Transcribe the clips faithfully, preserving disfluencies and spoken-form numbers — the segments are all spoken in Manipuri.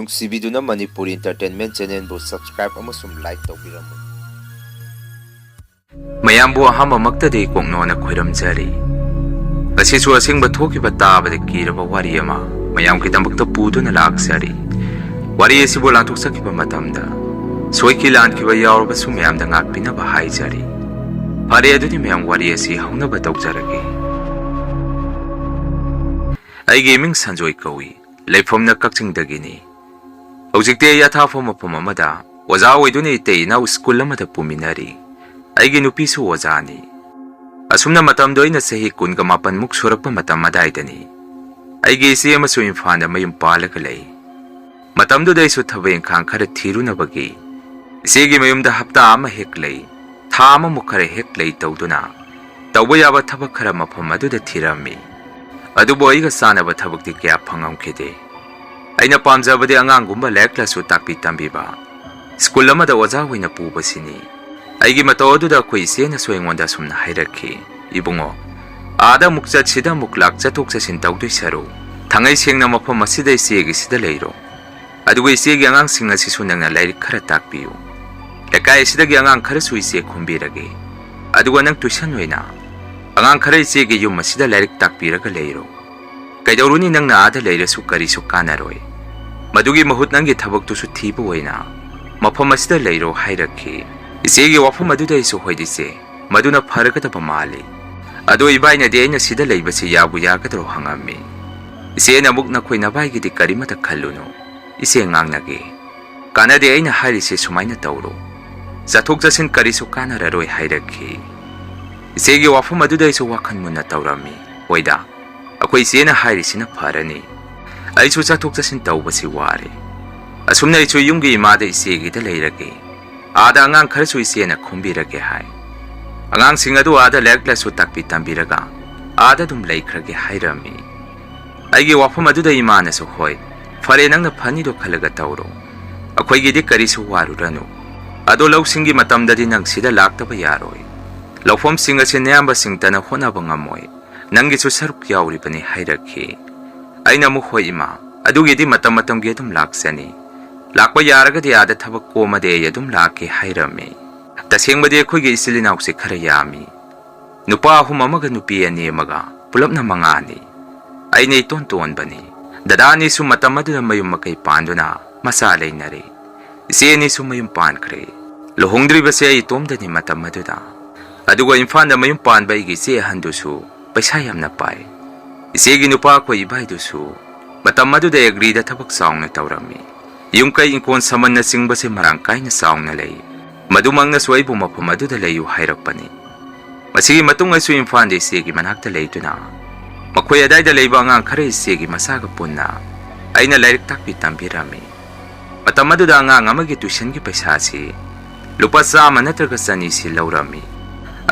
ꯅꯨꯡꯁꯤꯕꯤꯗꯨꯅ ꯃꯅꯤꯄꯨꯔꯤ Entertainment Channelꯕꯨ subscribe ꯑꯃꯁꯨꯡ like ꯇꯧꯕꯤꯔꯝꯃꯨ꯫ ꯃꯌꯥꯝꯕꯨ ꯑꯍꯥꯟꯕꯃꯛꯇꯗꯤ ꯀꯣꯛꯅꯣꯅ ꯈꯣꯏꯔꯝꯖꯔꯤ꯫ ꯉꯁꯤꯁꯨ ꯑꯁꯦꯡꯕ ꯊꯣꯛꯈꯤꯕ ꯇꯥꯕꯗ ꯀꯤꯔꯕ ꯋꯥꯔꯤ ꯑꯃ ꯃꯌꯥꯝꯒꯤꯗꯃꯛꯇ ꯄꯨꯗꯨꯅ ꯂꯥꯛꯆꯔꯤ꯫ ꯋꯥꯔꯤ ꯑꯁꯤꯕꯨ ꯂꯥꯟꯊꯣꯛꯆꯈꯤꯕ ꯃꯇꯝꯗ ꯁꯣꯏꯈꯤ ꯂꯥꯟꯈꯤꯕ ꯌꯥꯎꯔꯕꯁꯨ ꯃꯌꯥꯝꯗ ꯉꯥꯛꯄꯤꯅꯕ ꯍꯥꯏꯖꯔꯤ꯫ ꯐꯔꯦ, ꯑꯗꯨꯗꯤ ꯃꯌꯥꯝ ꯋꯥꯔꯤ ꯑꯁꯤ ꯍꯧꯅꯕ ꯇꯧꯖꯔꯒꯦ꯫ ꯑꯩꯒꯤ ꯏꯃꯤꯡ ꯁꯟꯖꯣꯏ ꯀꯧꯏ꯫ ꯂꯩꯐꯝꯅ ꯀꯛꯆꯤꯡꯗꯒꯤꯅꯤ꯫ ꯍꯧꯖꯤꯛꯇꯤ ꯑꯩ ꯑꯊꯥꯞꯄ ꯃꯐꯝ ꯑꯃꯗ ꯑꯣꯖꯥ ꯑꯣꯏꯗꯨꯅ ꯏꯇꯩ ꯏꯅꯥꯎ ꯁ꯭ꯀꯨꯜ ꯑꯃꯗ ꯄꯨꯃꯤꯟꯅꯔꯤ꯫ ꯑꯩꯒꯤ ꯅꯨꯄꯤꯁꯨ ꯑꯣꯖꯥꯅꯤ꯫ ꯑꯁꯨꯝꯅ ꯃꯇꯝꯗꯣ ꯑꯩꯅ ꯆꯍꯤ ꯀꯨꯟꯒ ꯃꯥꯄꯟꯃꯨꯛ ꯁꯨꯔꯛꯄ ꯃꯇꯝ ꯑꯗꯥꯏꯗꯅꯤ꯫ ꯑꯩꯒꯤ ꯏꯆꯦ ꯑꯃꯁꯨ ꯏꯝꯐꯥꯜꯗ ꯃꯌꯨꯝ ꯄꯥꯜꯂꯒ ꯂꯩ꯫ ꯃꯇꯝꯗꯨꯗ ꯑꯩꯁꯨ ꯊꯕꯛ ꯏꯪꯈꯥꯡ ꯈꯔ ꯊꯤꯔꯨꯅꯕꯒꯤ ꯏꯆꯦꯒꯤ ꯃꯌꯨꯝꯗ ꯍꯞꯇꯥ ꯑꯃ ꯍꯦꯛ ꯂꯩ, ꯊꯥ ꯑꯃꯃꯨꯛ ꯈꯔ ꯍꯦꯛ ꯂꯩ ꯇꯧꯗꯨꯅ ꯇꯧꯕ ꯌꯥꯕ ꯊꯕꯛ ꯈꯔ ꯃꯐꯝ ꯑꯗꯨꯗ ꯊꯤꯔꯝꯃꯤ꯫ ꯑꯗꯨꯕꯨ ꯑꯩꯒ ꯆꯥꯟꯅꯕ ꯊꯕꯛꯇꯤ ꯀꯌꯥ ꯐꯪꯉꯝꯈꯤꯗꯦ꯫ ꯑꯩꯅ ꯄꯥꯝꯖꯕꯗꯤ ꯑꯉꯥꯡꯒꯨꯝꯕ ꯂꯥꯏꯔꯤꯛ ꯂꯥꯏꯁꯨ ꯇꯥꯛꯄꯤ ꯇꯝꯕꯤꯕ, ꯁ꯭ꯀꯨꯜ ꯑꯃꯗ ꯑꯣꯖꯥ ꯑꯣꯏꯅ ꯄꯨꯕꯁꯤꯅꯤ꯫ ꯑꯩꯒꯤ ꯃꯇꯧ ꯑꯗꯨꯗ ꯑꯩꯈꯣꯏ ꯏꯆꯦꯅꯁꯨ ꯑꯩꯉꯣꯟꯗ ꯑꯁꯨꯝꯅ ꯍꯥꯏꯔꯛꯈꯤ, "ꯏꯕꯨꯡꯉꯣ, ꯑꯥꯗ ꯑꯃꯨꯛ ꯆꯠ, ꯁꯤꯗ ꯑꯃꯨꯛ ꯂꯥꯛ, ꯆꯠꯊꯣꯛ ꯆꯠꯁꯤꯟ ꯇꯧꯗꯣꯏ ꯁꯔꯨꯛ, ꯊꯥꯡꯉꯩ ꯁꯦꯡꯅ ꯃꯐꯝ ꯑꯁꯤꯗ ꯏꯆꯦꯒꯤꯁꯤꯗ ꯂꯩꯔꯣ꯫ ꯑꯗꯨꯒ ꯏꯆꯦꯒꯤ ꯑꯉꯥꯡꯁꯤꯡ ꯑꯁꯤꯁꯨ ꯅꯪꯅ ꯂꯥꯏꯔꯤꯛ ꯈꯔ ꯇꯥꯛꯄꯤꯌꯨ꯫ ꯂꯩꯀꯥꯏ ꯑꯁꯤꯗꯒꯤ ꯑꯉꯥꯡ ꯈꯔꯁꯨ ꯏꯆꯦ ꯈꯣꯝꯕꯤꯔꯒꯦ꯫ ꯑꯗꯨꯒ ꯅꯪ ꯇꯨꯏꯁꯟ ꯑꯣꯏꯅ ꯑꯉꯥꯡ ꯈꯔ ꯏꯆꯦꯒꯤ ꯌꯨꯝ ꯑꯁꯤꯗ ꯂꯥꯏꯔꯤꯛ ꯇꯥꯛꯄꯤꯔꯒ ꯂꯩꯔꯣ꯫ ꯀꯩꯗꯧꯔꯨꯅꯤ, ꯅꯪꯅ ꯑꯥꯗ ꯂꯩꯔꯁꯨ ꯀꯔꯤꯁꯨ ꯀꯥꯟꯅꯔꯣꯏ꯫ ꯃꯗꯨꯒꯤ ꯃꯍꯨꯠ ꯅꯪꯒꯤ ꯊꯕꯛꯇꯨꯁꯨ ꯊꯤꯕ ꯑꯣꯏꯅ ꯃꯐꯝ ꯑꯁꯤꯗ ꯂꯩꯔꯣ" ꯍꯥꯏꯔꯛꯈꯤ꯫ ꯏꯆꯦꯒꯤ ꯋꯥꯐꯝ ꯑꯗꯨꯗ ꯑꯩꯁꯨ, "ꯍꯣꯏ ꯏꯆꯦ, ꯃꯗꯨꯅ ꯐꯔꯒꯗꯕ ꯃꯥꯜꯂꯤ꯫ ꯑꯗꯣ ꯏꯕꯥꯏꯅꯗꯤ ꯑꯩꯅ ꯁꯤꯗ ꯂꯩꯕꯁꯤ ꯌꯥꯕꯨ ꯌꯥꯒꯗ꯭ꯔꯣ?" ꯍꯪꯉꯝꯃꯤ꯫ ꯏꯆꯦꯅ ꯑꯃꯨꯛ, "ꯅꯈꯣꯏ ꯅꯕꯥꯏꯒꯤꯗꯤ ꯀꯔꯤꯃꯇ ꯈꯜꯂꯨꯅꯨ, ꯏꯆꯦ ꯉꯥꯡꯅꯒꯦ꯫ ꯀꯥꯟꯅꯗꯦ, ꯑꯩꯅ ꯍꯥꯏꯔꯤꯁꯦ ꯁꯨꯃꯥꯏꯅ ꯇꯧꯔꯣ꯫ ꯆꯠꯊꯣꯛ ꯆꯠꯁꯤꯟ ꯀꯔꯤꯁꯨ ꯀꯥꯟꯅꯔꯔꯣꯏ" ꯍꯥꯏꯔꯛꯈꯤ꯫ ꯏꯆꯦꯒꯤ ꯋꯥꯐꯝ ꯑꯗꯨꯗ ꯑꯩꯁꯨ ꯋꯥꯈꯜ ꯃꯨꯟꯅ ꯇꯧꯔꯝꯃꯤ꯫ "ꯍꯣꯏꯗ, ꯑꯩꯈꯣꯏ ꯏꯆꯦꯅ ꯍꯥꯏꯔꯤꯁꯤꯅ ꯐꯔꯅꯤ꯫ ꯑꯩꯁꯨ ꯆꯠꯊꯣꯛ ꯆꯠꯁꯤꯟ ꯇꯧꯕꯁꯤ ꯋꯥꯔꯦ꯫ ꯑꯁꯨꯝꯅ ꯑꯩꯁꯨ ꯌꯨꯝꯒꯤ ꯏꯃꯥꯗ ꯏꯆꯦꯒꯤꯗ ꯂꯩꯔꯒꯦ꯫ ꯑꯥꯗ ꯑꯉꯥꯡ ꯈꯔꯁꯨ ꯏꯆꯦꯅ ꯈꯣꯝꯕꯤꯔꯒꯦ" ꯍꯥꯏ꯫ ꯑꯉꯥꯡꯁꯤꯡ ꯑꯗꯨ ꯑꯥꯗ ꯂꯥꯏꯔꯤꯛ ꯂꯥꯏꯁꯨ ꯇꯥꯛꯄꯤ ꯇꯝꯕꯤꯔꯒ ꯑꯥꯗ ꯑꯗꯨꯝ ꯂꯩꯈ꯭ꯔꯒꯦ ꯍꯥꯏꯔꯝꯃꯤ꯫ ꯑꯩꯒꯤ ꯋꯥꯐꯝ ꯑꯗꯨꯗ ꯏꯃꯥꯅꯁꯨ, "ꯍꯣꯏ, ꯐꯔꯦ, ꯅꯪꯅ ꯐꯅꯤꯗꯣ ꯈꯜꯂꯒ ꯇꯧꯔꯣ꯫ ꯑꯩꯈꯣꯏꯒꯤꯗꯤ ꯀꯔꯤꯁꯨ ꯋꯥꯔꯨꯔꯅꯨ꯫ ꯑꯗꯣ ꯂꯧꯁꯤꯡꯒꯤ ꯃꯇꯝꯗꯗꯤ ꯅꯪ ꯁꯤꯗ ꯂꯥꯛꯇꯕ ꯌꯥꯔꯣꯏ꯫ ꯂꯧꯐꯝꯁꯤꯡ ꯑꯁꯤ ꯅꯌꯥꯝꯕꯁꯤꯡꯇꯅ ꯍꯣꯠꯅꯕ ꯉꯝꯃꯣꯏ꯫ ꯅꯪꯒꯤꯁꯨ ꯁꯔꯨꯛ ꯌꯥꯎꯔꯤꯕꯅꯤ" ꯍꯥꯏꯔꯛꯈꯤ꯫ ꯑꯩꯅ ꯑꯃꯨꯛ, "ꯍꯣꯏ ꯏꯃꯥ, ꯑꯗꯨꯒꯤꯗꯤ ꯃꯇꯝ ꯃꯇꯝꯒꯤ ꯑꯗꯨꯝ ꯂꯥꯛꯆꯅꯤ꯫ ꯂꯥꯛꯄ ꯌꯥꯔꯒꯗꯤ ꯑꯥꯗ ꯊꯕꯛ ꯀꯣꯝꯃꯗꯤ ꯑꯩ ꯑꯗꯨꯝ ꯂꯥꯛꯀꯦ ꯍꯥꯏꯔꯝꯃꯤ꯫ ꯇꯁꯦꯡꯕꯗꯤ ꯑꯩꯈꯣꯏꯒꯤ ꯏꯆꯤꯜ ꯏꯅꯥꯎꯁꯦ ꯈꯔ ꯌꯥꯝꯃꯤ꯫ ꯅꯨꯄꯥ ꯑꯍꯨꯝ ꯑꯃꯒ ꯅꯨꯄꯤ ꯑꯅꯤ ꯑꯃꯒ, ꯄꯨꯂꯞꯅ ꯃꯉꯥꯅꯤ꯫ ꯑꯩꯅ ꯏꯇꯣꯟ ꯇꯣꯟꯕꯅꯤ꯫ ꯗꯗꯥ ꯑꯅꯤꯁꯨ ꯃꯇꯝ ꯑꯗꯨꯗ ꯃꯌꯨꯝ ꯃꯀꯩ ꯄꯥꯟꯗꯨꯅ ꯃꯆꯥ ꯂꯩꯅꯔꯦ꯫ ꯏꯆꯦ ꯑꯅꯤꯁꯨ ꯃꯌꯨꯝ ꯄꯥꯟꯈ꯭ꯔꯦ꯫ ꯂꯨꯍꯣꯡꯗ꯭ꯔꯤꯕꯁꯦ ꯑꯩ ꯏꯇꯣꯝꯗꯅꯤ ꯃꯇꯝ ꯑꯗꯨꯗ꯫ ꯑꯗꯨꯒ ꯏꯝꯐꯥꯜꯗ ꯃꯌꯨꯝ ꯄꯥꯟꯕ ꯑꯩꯒꯤ ꯏꯆꯦ ꯑꯍꯟꯗꯨꯁꯨ ꯄꯩꯁꯥ ꯌꯥꯝꯅ ꯄꯥꯏ꯫ ꯏꯆꯦꯒꯤ ꯅꯨꯄꯥ ꯑꯩꯈꯣꯏ ꯏꯕꯥꯏꯗꯨꯁꯨ ꯃꯇꯝ ꯑꯗꯨꯗ ꯑꯦꯒ꯭ꯔꯤꯗ ꯊꯕꯛ ꯆꯥꯎꯅ ꯇꯧꯔꯝꯃꯤ꯫ ꯌꯨꯝ ꯀꯩ ꯏꯪꯈꯣꯜ ꯁꯝꯕꯜꯅꯆꯤꯡꯕꯁꯦ ꯃꯔꯥꯡ ꯀꯥꯏꯅ ꯆꯥꯎꯅ ꯂꯩ꯫ ꯃꯗꯨꯃꯛꯅꯁꯨ ꯑꯩꯕꯨ ꯃꯐꯝ ꯑꯗꯨꯗ ꯂꯩꯌꯨ ꯍꯥꯏꯔꯛꯄꯅꯤ꯫ ꯃꯁꯤꯒꯤ ꯃꯇꯨꯡ ꯑꯩꯁꯨ ꯏꯝꯐꯥꯜꯗ ꯏꯆꯦꯒꯤ ꯃꯅꯥꯛꯇ ꯂꯩꯗꯨꯅ ꯃꯈꯣꯏ ꯑꯗꯥꯏꯗ ꯂꯩꯕ ꯑꯉꯥꯡ ꯈꯔ ꯏꯆꯦꯒꯤ ꯃꯆꯥꯒ ꯄꯨꯟꯅ ꯑꯩꯅ ꯂꯥꯏꯔꯤꯛ ꯇꯥꯛꯄꯤ ꯇꯝꯕꯤꯔꯝꯃꯤ꯫ ꯃꯇꯝ ꯑꯗꯨꯗ ꯑꯉꯥꯡ ꯑꯃꯒꯤ ꯇ꯭ꯌꯨꯁꯟꯒꯤ ꯄꯩꯁꯥꯁꯤ ꯂꯨꯄꯥ ꯆꯥꯝꯃ ꯅꯠꯇ꯭ꯔꯒ ꯆꯅꯤꯁꯤ ꯂꯧꯔꯝꯃꯤ꯫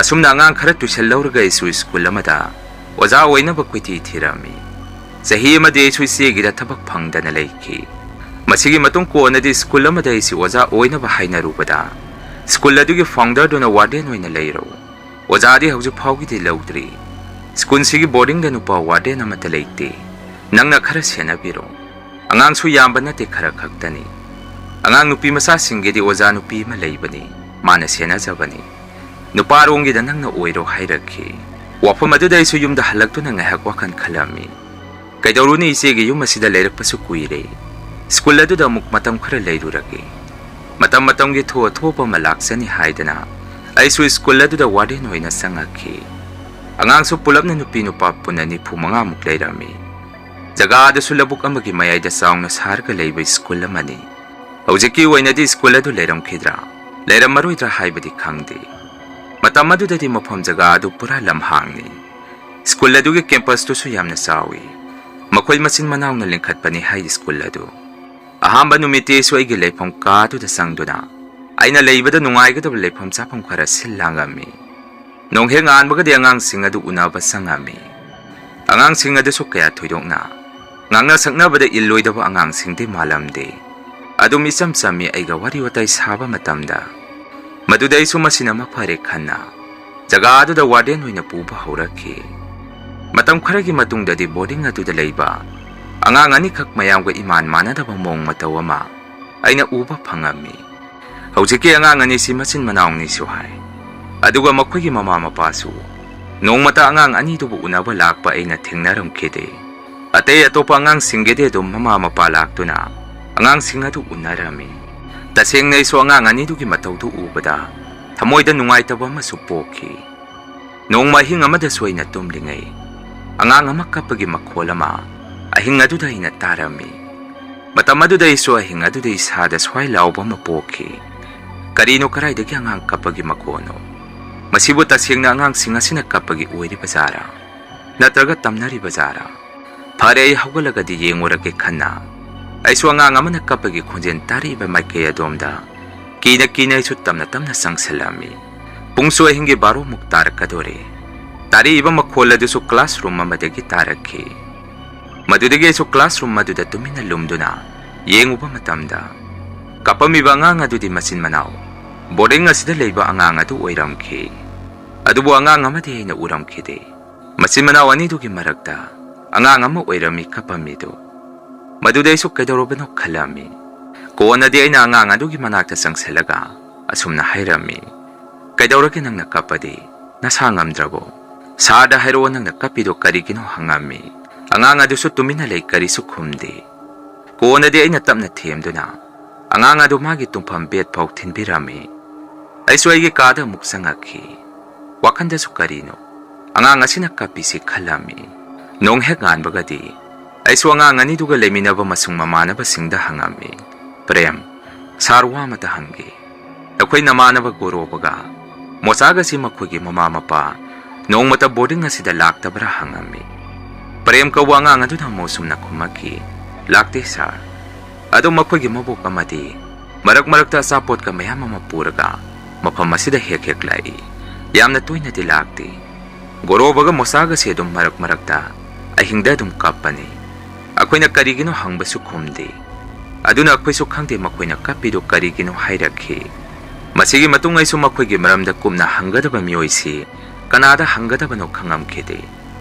ꯑꯁꯨꯝꯅ ꯑꯉꯥꯡ ꯈꯔ ꯇ꯭ꯌꯨꯁꯟ ꯂꯧꯔꯒ ꯑꯩꯁꯨ ꯁ꯭ꯀꯨꯜ ꯑꯃꯗ ꯑꯣꯖꯥ ꯑꯣꯏꯅꯕ ꯀꯣꯏꯊꯤ ꯊꯤꯔꯝꯃꯤ꯫ ꯆꯍꯤ ꯑꯃꯗꯤ ꯑꯩꯁꯨ ꯏꯆꯦꯒꯤꯗ ꯊꯕꯛ ꯐꯪꯗꯅ ꯂꯩꯈꯤ꯫ ꯃꯁꯤꯒꯤ ꯃꯇꯨꯡ ꯀꯣꯟꯅꯗꯤ ꯁ꯭ꯀꯨꯜ ꯑꯃꯗ ꯑꯩꯁꯤ ꯑꯣꯖꯥ ꯑꯣꯏꯅꯕ ꯍꯥꯏꯅꯔꯨꯕꯗ, ꯁ꯭ꯀꯨꯜ ꯑꯗꯨꯒꯤ ꯐꯥꯎꯟꯗꯔꯗꯨꯅ ꯋꯥꯔꯗꯦꯟ ꯑꯣꯏꯅ ꯂꯩꯔꯣ, ꯑꯣꯖꯥꯗꯤ ꯍꯧꯖꯤꯛ ꯐꯥꯎꯒꯤꯗꯤ ꯂꯧꯗ꯭ꯔꯤ꯫ ꯁ꯭ꯀꯨꯜꯁꯤꯒꯤ ꯕꯣꯔꯗꯤꯡꯗ ꯅꯨꯄꯥ ꯋꯥꯔꯗꯦꯟ ꯑꯃꯠꯇ ꯂꯩꯇꯦ꯫ ꯅꯪꯅ ꯈꯔ ꯁꯦꯟꯅꯕꯤꯔꯣ꯫ ꯑꯉꯥꯡꯁꯨ ꯌꯥꯝꯕ ꯅꯠꯇꯦ, ꯈꯔ ꯈꯛꯇꯅꯤ꯫ ꯑꯉꯥꯡ ꯅꯨꯄꯤ ꯃꯆꯥꯁꯤꯡꯒꯤꯗꯤ ꯑꯣꯖꯥ ꯅꯨꯄꯤ ꯑꯃ ꯂꯩꯕꯅꯤ, ꯃꯥꯅ ꯁꯦꯟꯅꯖꯕꯅꯤ꯫ ꯅꯨꯄꯥꯔꯣꯝꯒꯤꯗ ꯅꯪꯅ ꯑꯣꯏꯔꯣ ꯍꯥꯏꯔꯛꯈꯤ꯫ ꯋꯥꯐꯝ ꯑꯗꯨꯗ ꯑꯩꯁꯨ ꯌꯨꯝꯗ ꯍꯜꯂꯛꯇꯨꯅ ꯉꯥꯏꯍꯥꯛ ꯋꯥꯈꯜ ꯈꯜꯂꯝꯃꯤ꯫ ꯀꯩꯗꯧꯔꯨꯅꯤ, ꯏꯆꯦꯒꯤ ꯌꯨꯝ ꯑꯁꯤꯗ ꯂꯩꯔꯛꯄꯁꯨ ꯀꯨꯏꯔꯦ꯫ ꯁ꯭ꯀꯨꯜ ꯑꯗꯨꯗ ꯑꯃꯨꯛ ꯃꯇꯝ ꯈꯔ ꯂꯩꯔꯨꯔꯒꯦ꯫ ꯃꯇꯝ ꯃꯇꯝꯒꯤ ꯊꯣꯛꯑ ꯊꯣꯛꯄ ꯑꯃ ꯂꯥꯛꯆꯅꯤ ꯍꯥꯏꯗꯅ ꯑꯩꯁꯨ ꯁ꯭ꯀꯨꯜ ꯑꯗꯨꯗ ꯋꯥꯔꯗꯦꯟ ꯑꯣꯏꯅ ꯆꯪꯉꯛꯈꯤ꯫ ꯑꯉꯥꯡꯁꯨ ꯄꯨꯂꯞꯅ ꯅꯨꯄꯤ ꯅꯨꯄꯥ ꯄꯨꯟꯅ ꯅꯤꯐꯨ ꯃꯉꯥꯃꯨꯛ ꯂꯩꯔꯝꯃꯤ꯫ ꯖꯒꯥ ꯑꯗꯨꯁꯨ ꯂꯧꯕꯨꯛ ꯑꯃꯒꯤ ꯃꯌꯥꯏꯗ ꯆꯥꯎꯅ ꯁꯥꯔꯒ ꯂꯩꯕ ꯁ꯭ꯀꯨꯜ ꯑꯃꯅꯤ꯫ ꯍꯧꯖꯤꯛꯀꯤ ꯑꯣꯏꯅꯗꯤ ꯁ꯭ꯀꯨꯜ ꯑꯗꯨ ꯂꯩꯔꯝꯈꯤꯗ꯭ꯔꯥ, ꯂꯩꯔꯝꯃꯔꯣꯏꯗ꯭ꯔꯥ ꯍꯥꯏꯕꯗꯤ ꯈꯪꯗꯦ꯫ ꯃꯇꯝ ꯑꯗꯨꯗꯗꯤ ꯃꯐꯝ ꯖꯒꯥ ꯑꯗꯨ ꯄꯨꯔꯥ ꯂꯝꯍꯥꯡꯅꯤ꯫ ꯁ꯭ꯀꯨꯜ ꯑꯗꯨꯒꯤ ꯀꯦꯝꯄꯁꯇꯨꯁꯨ ꯌꯥꯝꯅ ꯆꯥꯎꯏ꯫ ꯃꯈꯣꯏ ꯃꯆꯤꯟ ꯃꯅꯥꯎꯅ ꯂꯤꯡꯈꯠꯄꯅꯤ ꯍꯥꯏ ꯁ꯭ꯀꯨꯜ ꯑꯗꯨ꯫ ꯑꯍꯥꯟꯕ ꯅꯨꯃꯤꯠꯇꯤ ꯑꯩꯁꯨ ꯑꯩꯒꯤ ꯂꯩꯐꯝ ꯀꯥ ꯑꯗꯨꯗ ꯆꯪꯗꯨꯅ ꯑꯩꯅ ꯂꯩꯕꯗ ꯅꯨꯡꯉꯥꯏꯒꯗꯕ ꯂꯩꯐꯝ ꯆꯥꯐꯝ ꯈꯔ ꯁꯤꯜ ꯂꯥꯡꯉꯝꯃꯤ꯫ ꯅꯣꯡ ꯍꯦꯛ ꯉꯥꯟꯕꯒꯗꯤ ꯑꯉꯥꯡꯁꯤꯡ ꯑꯗꯨ ꯎꯅꯕ ꯆꯪꯉꯝꯃꯤ꯫ ꯑꯉꯥꯡꯁꯤꯡ ꯑꯗꯨꯁꯨ ꯀꯌꯥ ꯊꯣꯏꯗꯣꯛꯅ ꯉꯥꯡꯅ ꯁꯛꯅꯕꯗ ꯏꯜꯂꯣꯏꯗꯕ ꯑꯉꯥꯡꯁꯤꯡꯗꯤ ꯃꯥꯜꯂꯝꯗꯦ꯫ ꯑꯗꯨꯝ ꯏꯆꯝ ꯆꯝꯃꯤ ꯑꯩꯒ ꯋꯥꯔꯤ ꯋꯥꯇꯥꯏ ꯁꯥꯕ ꯃꯇꯝꯗ꯫ ꯃꯗꯨꯗ ꯑꯩꯁꯨ ꯃꯁꯤꯅ ꯃꯐꯔꯦ ꯈꯟꯅ ꯖꯒꯥ ꯑꯗꯨꯗ ꯋꯥꯔꯗꯦꯟ ꯑꯣꯏꯅ ꯄꯨꯕ ꯍꯧꯔꯛꯈꯤ꯫ ꯃꯇꯝ ꯈꯔꯒꯤ ꯃꯇꯨꯡꯗꯗꯤ ꯕꯣꯔꯗꯤꯡ ꯑꯗꯨꯗ ꯂꯩꯕ ꯑꯉꯥꯡ ꯑꯅꯤꯈꯛ ꯃꯌꯥꯝꯒ ꯏꯃꯥꯟ ꯃꯥꯟꯅꯗꯕ ꯃꯑꯣꯡ ꯃꯇꯧ ꯑꯃ ꯑꯩꯅ ꯎꯕ ꯐꯪꯉꯝꯃꯤ꯫ ꯍꯧꯖꯤꯛꯀꯤ ꯑꯉꯥꯡ ꯑꯅꯤꯁꯤ ꯃꯆꯤꯟ ꯃꯅꯥꯎꯅꯤꯁꯨ ꯍꯥꯏ, ꯑꯗꯨꯒ ꯃꯈꯣꯏꯒꯤ ꯃꯃꯥ ꯃꯄꯥꯁꯨ ꯅꯣꯡꯃꯇ ꯑꯉꯥꯡ ꯑꯅꯤꯗꯨꯕꯨ ꯎꯅꯕ ꯂꯥꯛꯄ ꯑꯩꯅ ꯊꯦꯡꯅꯔꯝꯈꯤꯗꯦ꯫ ꯑꯇꯩ ꯑꯇꯣꯞꯄ ꯑꯉꯥꯡꯁꯤꯡꯒꯤꯗꯤ ꯑꯗꯨꯝ ꯃꯃꯥ ꯃꯄꯥ ꯂꯥꯛꯇꯨꯅ ꯑꯉꯥꯡꯁꯤꯡ ꯑꯗꯨ ꯎꯅꯔꯝꯃꯤ꯫ ꯇꯁꯦꯡꯅ ꯑꯩꯁꯨ ꯑꯉꯥꯡ ꯑꯅꯤꯗꯨꯒꯤ ꯃꯇꯧꯗꯨ ꯎꯕꯗ ꯊꯃꯣꯏꯗ ꯅꯨꯡꯉꯥꯏꯇꯕ ꯑꯃꯁꯨ ꯄꯣꯛꯈꯤ꯫ ꯅꯣꯡꯃ ꯑꯍꯤꯡ ꯑꯃꯗꯁꯨ ꯑꯩꯅ ꯇꯨꯝꯂꯤꯉꯩ ꯑꯉꯥꯡ ꯑꯃ ꯀꯞꯄꯒꯤ ꯃꯈꯣꯜ ꯑꯃ ꯑꯍꯤꯡ ꯑꯗꯨꯗ ꯑꯩꯅ ꯇꯥꯔꯝꯃꯤ꯫ ꯃꯇꯝ ꯑꯗꯨꯗ ꯑꯩꯁꯨ ꯑꯍꯤꯡ ꯑꯗꯨꯗ ꯏꯁꯥꯗ ꯁ꯭ꯋꯥꯏ ꯂꯥꯎꯕ ꯑꯃ ꯄꯣꯛꯈꯤ꯫ ꯀꯔꯤꯅꯣ, ꯀꯔꯥꯏꯗꯒꯤ ꯑꯉꯥꯡ ꯀꯞꯄꯒꯤ ꯃꯈꯣꯜꯅꯣ? ꯃꯁꯤꯕꯨ ꯇꯁꯦꯡꯅ ꯑꯉꯥꯡꯁꯤꯡ ꯑꯁꯤꯅ ꯀꯞꯄꯒꯤ ꯑꯣꯏꯔꯤꯕ ꯖꯥꯔꯥ? ꯅꯠꯇ꯭ꯔꯒ ꯇꯝꯅꯔꯤꯕ ꯖꯥꯔꯥ? ꯐꯔꯦ, ꯑꯩ ꯍꯧꯒꯠꯂꯒꯗꯤ ꯌꯦꯡꯉꯨꯔꯒꯦ ꯈꯟꯅ ꯑꯩꯁꯨ ꯑꯉꯥꯡ ꯑꯃꯅ ꯀꯞꯄꯒꯤ ꯈꯣꯟꯖꯦꯜ ꯇꯥꯔꯛꯏꯕ ꯃꯥꯏꯀꯩ ꯑꯗꯣꯝꯗ ꯀꯤꯅ ꯀꯤꯅ ꯑꯩꯁꯨ ꯇꯞꯅ ꯇꯞꯅ ꯆꯪꯁꯤꯜꯂꯝꯃꯤ꯫ ꯄꯨꯡꯁꯨ ꯑꯍꯤꯡꯒꯤ ꯕꯥꯔꯣꯃꯨꯛ ꯇꯥꯔꯛꯀꯗꯣꯔꯦ꯫ ꯇꯥꯔꯛꯏꯕ ꯃꯈꯣꯜ ꯑꯗꯨꯁꯨ classroom ꯑꯃꯗꯒꯤ ꯇꯥꯔꯛꯈꯤ꯫ ꯃꯗꯨꯗꯒꯤ ꯑꯩꯁꯨ classroom ꯑꯗꯨꯗ ꯇꯨꯃꯤꯟꯅ ꯂꯨꯝꯗꯨꯅ ꯌꯦꯡꯉꯨꯕ ꯃꯇꯝꯗ, ꯀꯞꯄꯝꯃꯤꯕ ꯑꯉꯥꯡ ꯑꯗꯨꯗꯤ ꯃꯆꯤꯟ ꯃꯅꯥꯎ boarding ꯑꯁꯤꯗ ꯂꯩꯕ ꯑꯉꯥꯡ ꯑꯗꯨ ꯑꯣꯏꯔꯝꯈꯤ꯫ ꯑꯗꯨꯕꯨ ꯑꯉꯥꯡ ꯑꯃꯗꯤ ꯑꯩꯅ ꯎꯔꯝꯈꯤꯗꯦ꯫ ꯃꯆꯤꯟ ꯃꯅꯥꯎ ꯑꯅꯤꯗꯨꯒꯤ ꯃꯔꯛꯇ ꯑꯉꯥꯡ ꯑꯃ ꯑꯣꯏꯔꯝꯃꯤ ꯀꯞꯄꯝꯃꯤꯗꯨ꯫ ꯃꯗꯨꯗ ꯑꯩꯁꯨ ꯀꯩꯗꯧꯔꯕꯅꯣ ꯈꯜꯂꯝꯃꯤ꯫ ꯀꯣꯟꯅꯗꯤ ꯑꯩꯅ ꯑꯉꯥꯡ ꯑꯗꯨꯒꯤ ꯃꯅꯥꯛꯇ ꯆꯪꯁꯤꯜꯂꯒ ꯑꯁꯨꯝꯅ ꯍꯥꯏꯔꯝꯃꯤ, "ꯀꯩꯗꯧꯔꯒꯦ ꯅꯪꯅ ꯀꯞꯄꯗꯤ? ꯅꯁꯥ ꯉꯝꯗ꯭ꯔꯕꯣ? ꯁꯥꯔꯗ ꯍꯥꯏꯔꯛꯑꯣ, ꯅꯪꯅ ꯀꯞꯄꯤꯗꯣ ꯀꯔꯤꯒꯤꯅꯣ?" ꯍꯪꯉꯝꯃꯤ꯫ ꯑꯉꯥꯡ ꯑꯗꯨꯁꯨ ꯇꯨꯃꯤꯟꯅ ꯂꯩ, ꯀꯔꯤꯁꯨ ꯈꯨꯝꯗꯦ꯫ ꯀꯣꯟꯅꯗꯤ ꯑꯩꯅ ꯇꯞꯅ ꯊꯦꯝꯗꯨꯅ ꯑꯉꯥꯡ ꯑꯗꯨ ꯃꯥꯒꯤ ꯇꯨꯝꯐꯝ bed ꯐꯥꯎ ꯊꯤꯟꯕꯤꯔꯝꯃꯤ꯫ ꯑꯩꯁꯨ ꯑꯩꯒꯤ ꯀꯥꯗ ꯑꯃꯨꯛ ꯆꯪꯉꯛꯈꯤ꯫ ꯋꯥꯈꯟꯗꯁꯨ ꯀꯔꯤꯅꯣ ꯑꯉꯥꯡ ꯑꯁꯤꯅ ꯀꯞꯄꯤꯁꯤ ꯈꯜꯂꯝꯃꯤ꯫ ꯅꯣꯡ ꯍꯦꯛ ꯉꯥꯟꯕꯒꯗꯤ ꯑꯩꯁꯨ ꯑꯉꯥꯡ ꯑꯅꯤꯗꯨꯒ ꯂꯩꯃꯤꯟꯅꯕ ꯃꯁꯨꯡ ꯃꯃꯥꯟꯅꯕꯁꯤꯡꯗ ꯍꯪꯉꯝꯃꯤ, "ꯄ꯭ꯔꯦꯝ, ꯁꯥꯔ ꯋꯥ ꯑꯃꯇ ꯍꯪꯒꯦ꯫ ꯅꯈꯣꯏ ꯅꯃꯥꯟꯅꯕ ꯒꯣꯔꯣꯕꯒ ꯃꯣꯆꯥꯒꯁꯤ ꯃꯈꯣꯏꯒꯤ ꯃꯃꯥ ꯃꯄꯥ ꯅꯣꯡꯃꯇ boarding ꯑꯁꯤꯗ ꯂꯥꯛꯇꯕ꯭ꯔꯥ?" ꯍꯪꯉꯝꯃꯤ꯫ ꯄ꯭ꯔꯦꯝ ꯀꯧꯕ ꯑꯉꯥꯡ ꯑꯗꯨꯅ ꯑꯃꯨꯛ ꯑꯁꯨꯝꯅ ꯈꯨꯝꯃꯛꯈꯤ, "ꯂꯥꯛꯇꯦ ꯁꯥꯔ꯫ ꯑꯗꯣ ꯃꯈꯣꯏꯒꯤ ꯃꯕꯣꯛ ꯑꯃꯗꯤ ꯃꯔꯛ ꯃꯔꯛꯇ ꯑꯆꯥꯄꯣꯠꯀ ꯃꯌꯥꯝ ꯑꯃ ꯄꯨꯔꯒ ꯃꯐꯝ ꯑꯁꯤꯗ ꯍꯦꯛ ꯍꯦꯛ ꯂꯥꯛꯏ꯫ ꯌꯥꯝꯅ ꯇꯣꯏꯅꯗꯤ ꯂꯥꯛꯇꯦ꯫ ꯒꯣꯔꯣꯕꯒ ꯃꯣꯆꯥꯒꯁꯦ ꯑꯗꯨꯝ ꯃꯔꯛ ꯃꯔꯛꯇ ꯑꯍꯤꯡꯗ ꯑꯗꯨꯝ ꯀꯞꯄꯅꯤ꯫ ꯑꯩꯈꯣꯏꯅ ꯀꯔꯤꯒꯤꯅꯣ ꯍꯪꯕꯁꯨ ꯈꯨꯝꯗꯦ꯫ ꯑꯗꯨꯅ ꯑꯩꯈꯣꯏꯁꯨ ꯈꯪꯗꯦ ꯃꯈꯣꯏꯅ ꯀꯞꯄꯤꯗꯨ ꯀꯔꯤꯒꯤꯅꯣ" ꯍꯥꯏꯔꯛꯈꯤ꯫ ꯃꯁꯤꯒꯤ ꯃꯇꯨꯡ ꯑꯩꯁꯨ ꯃꯈꯣꯏꯒꯤ ꯃꯔꯝꯗ ꯀꯨꯞꯅ ꯍꯪꯒꯗꯕ ꯃꯤꯑꯣꯏꯁꯤ ꯀꯅꯥꯗ ꯍꯪꯒꯗꯕꯅꯣ ꯈꯪꯉꯝꯈꯤꯗꯦ꯫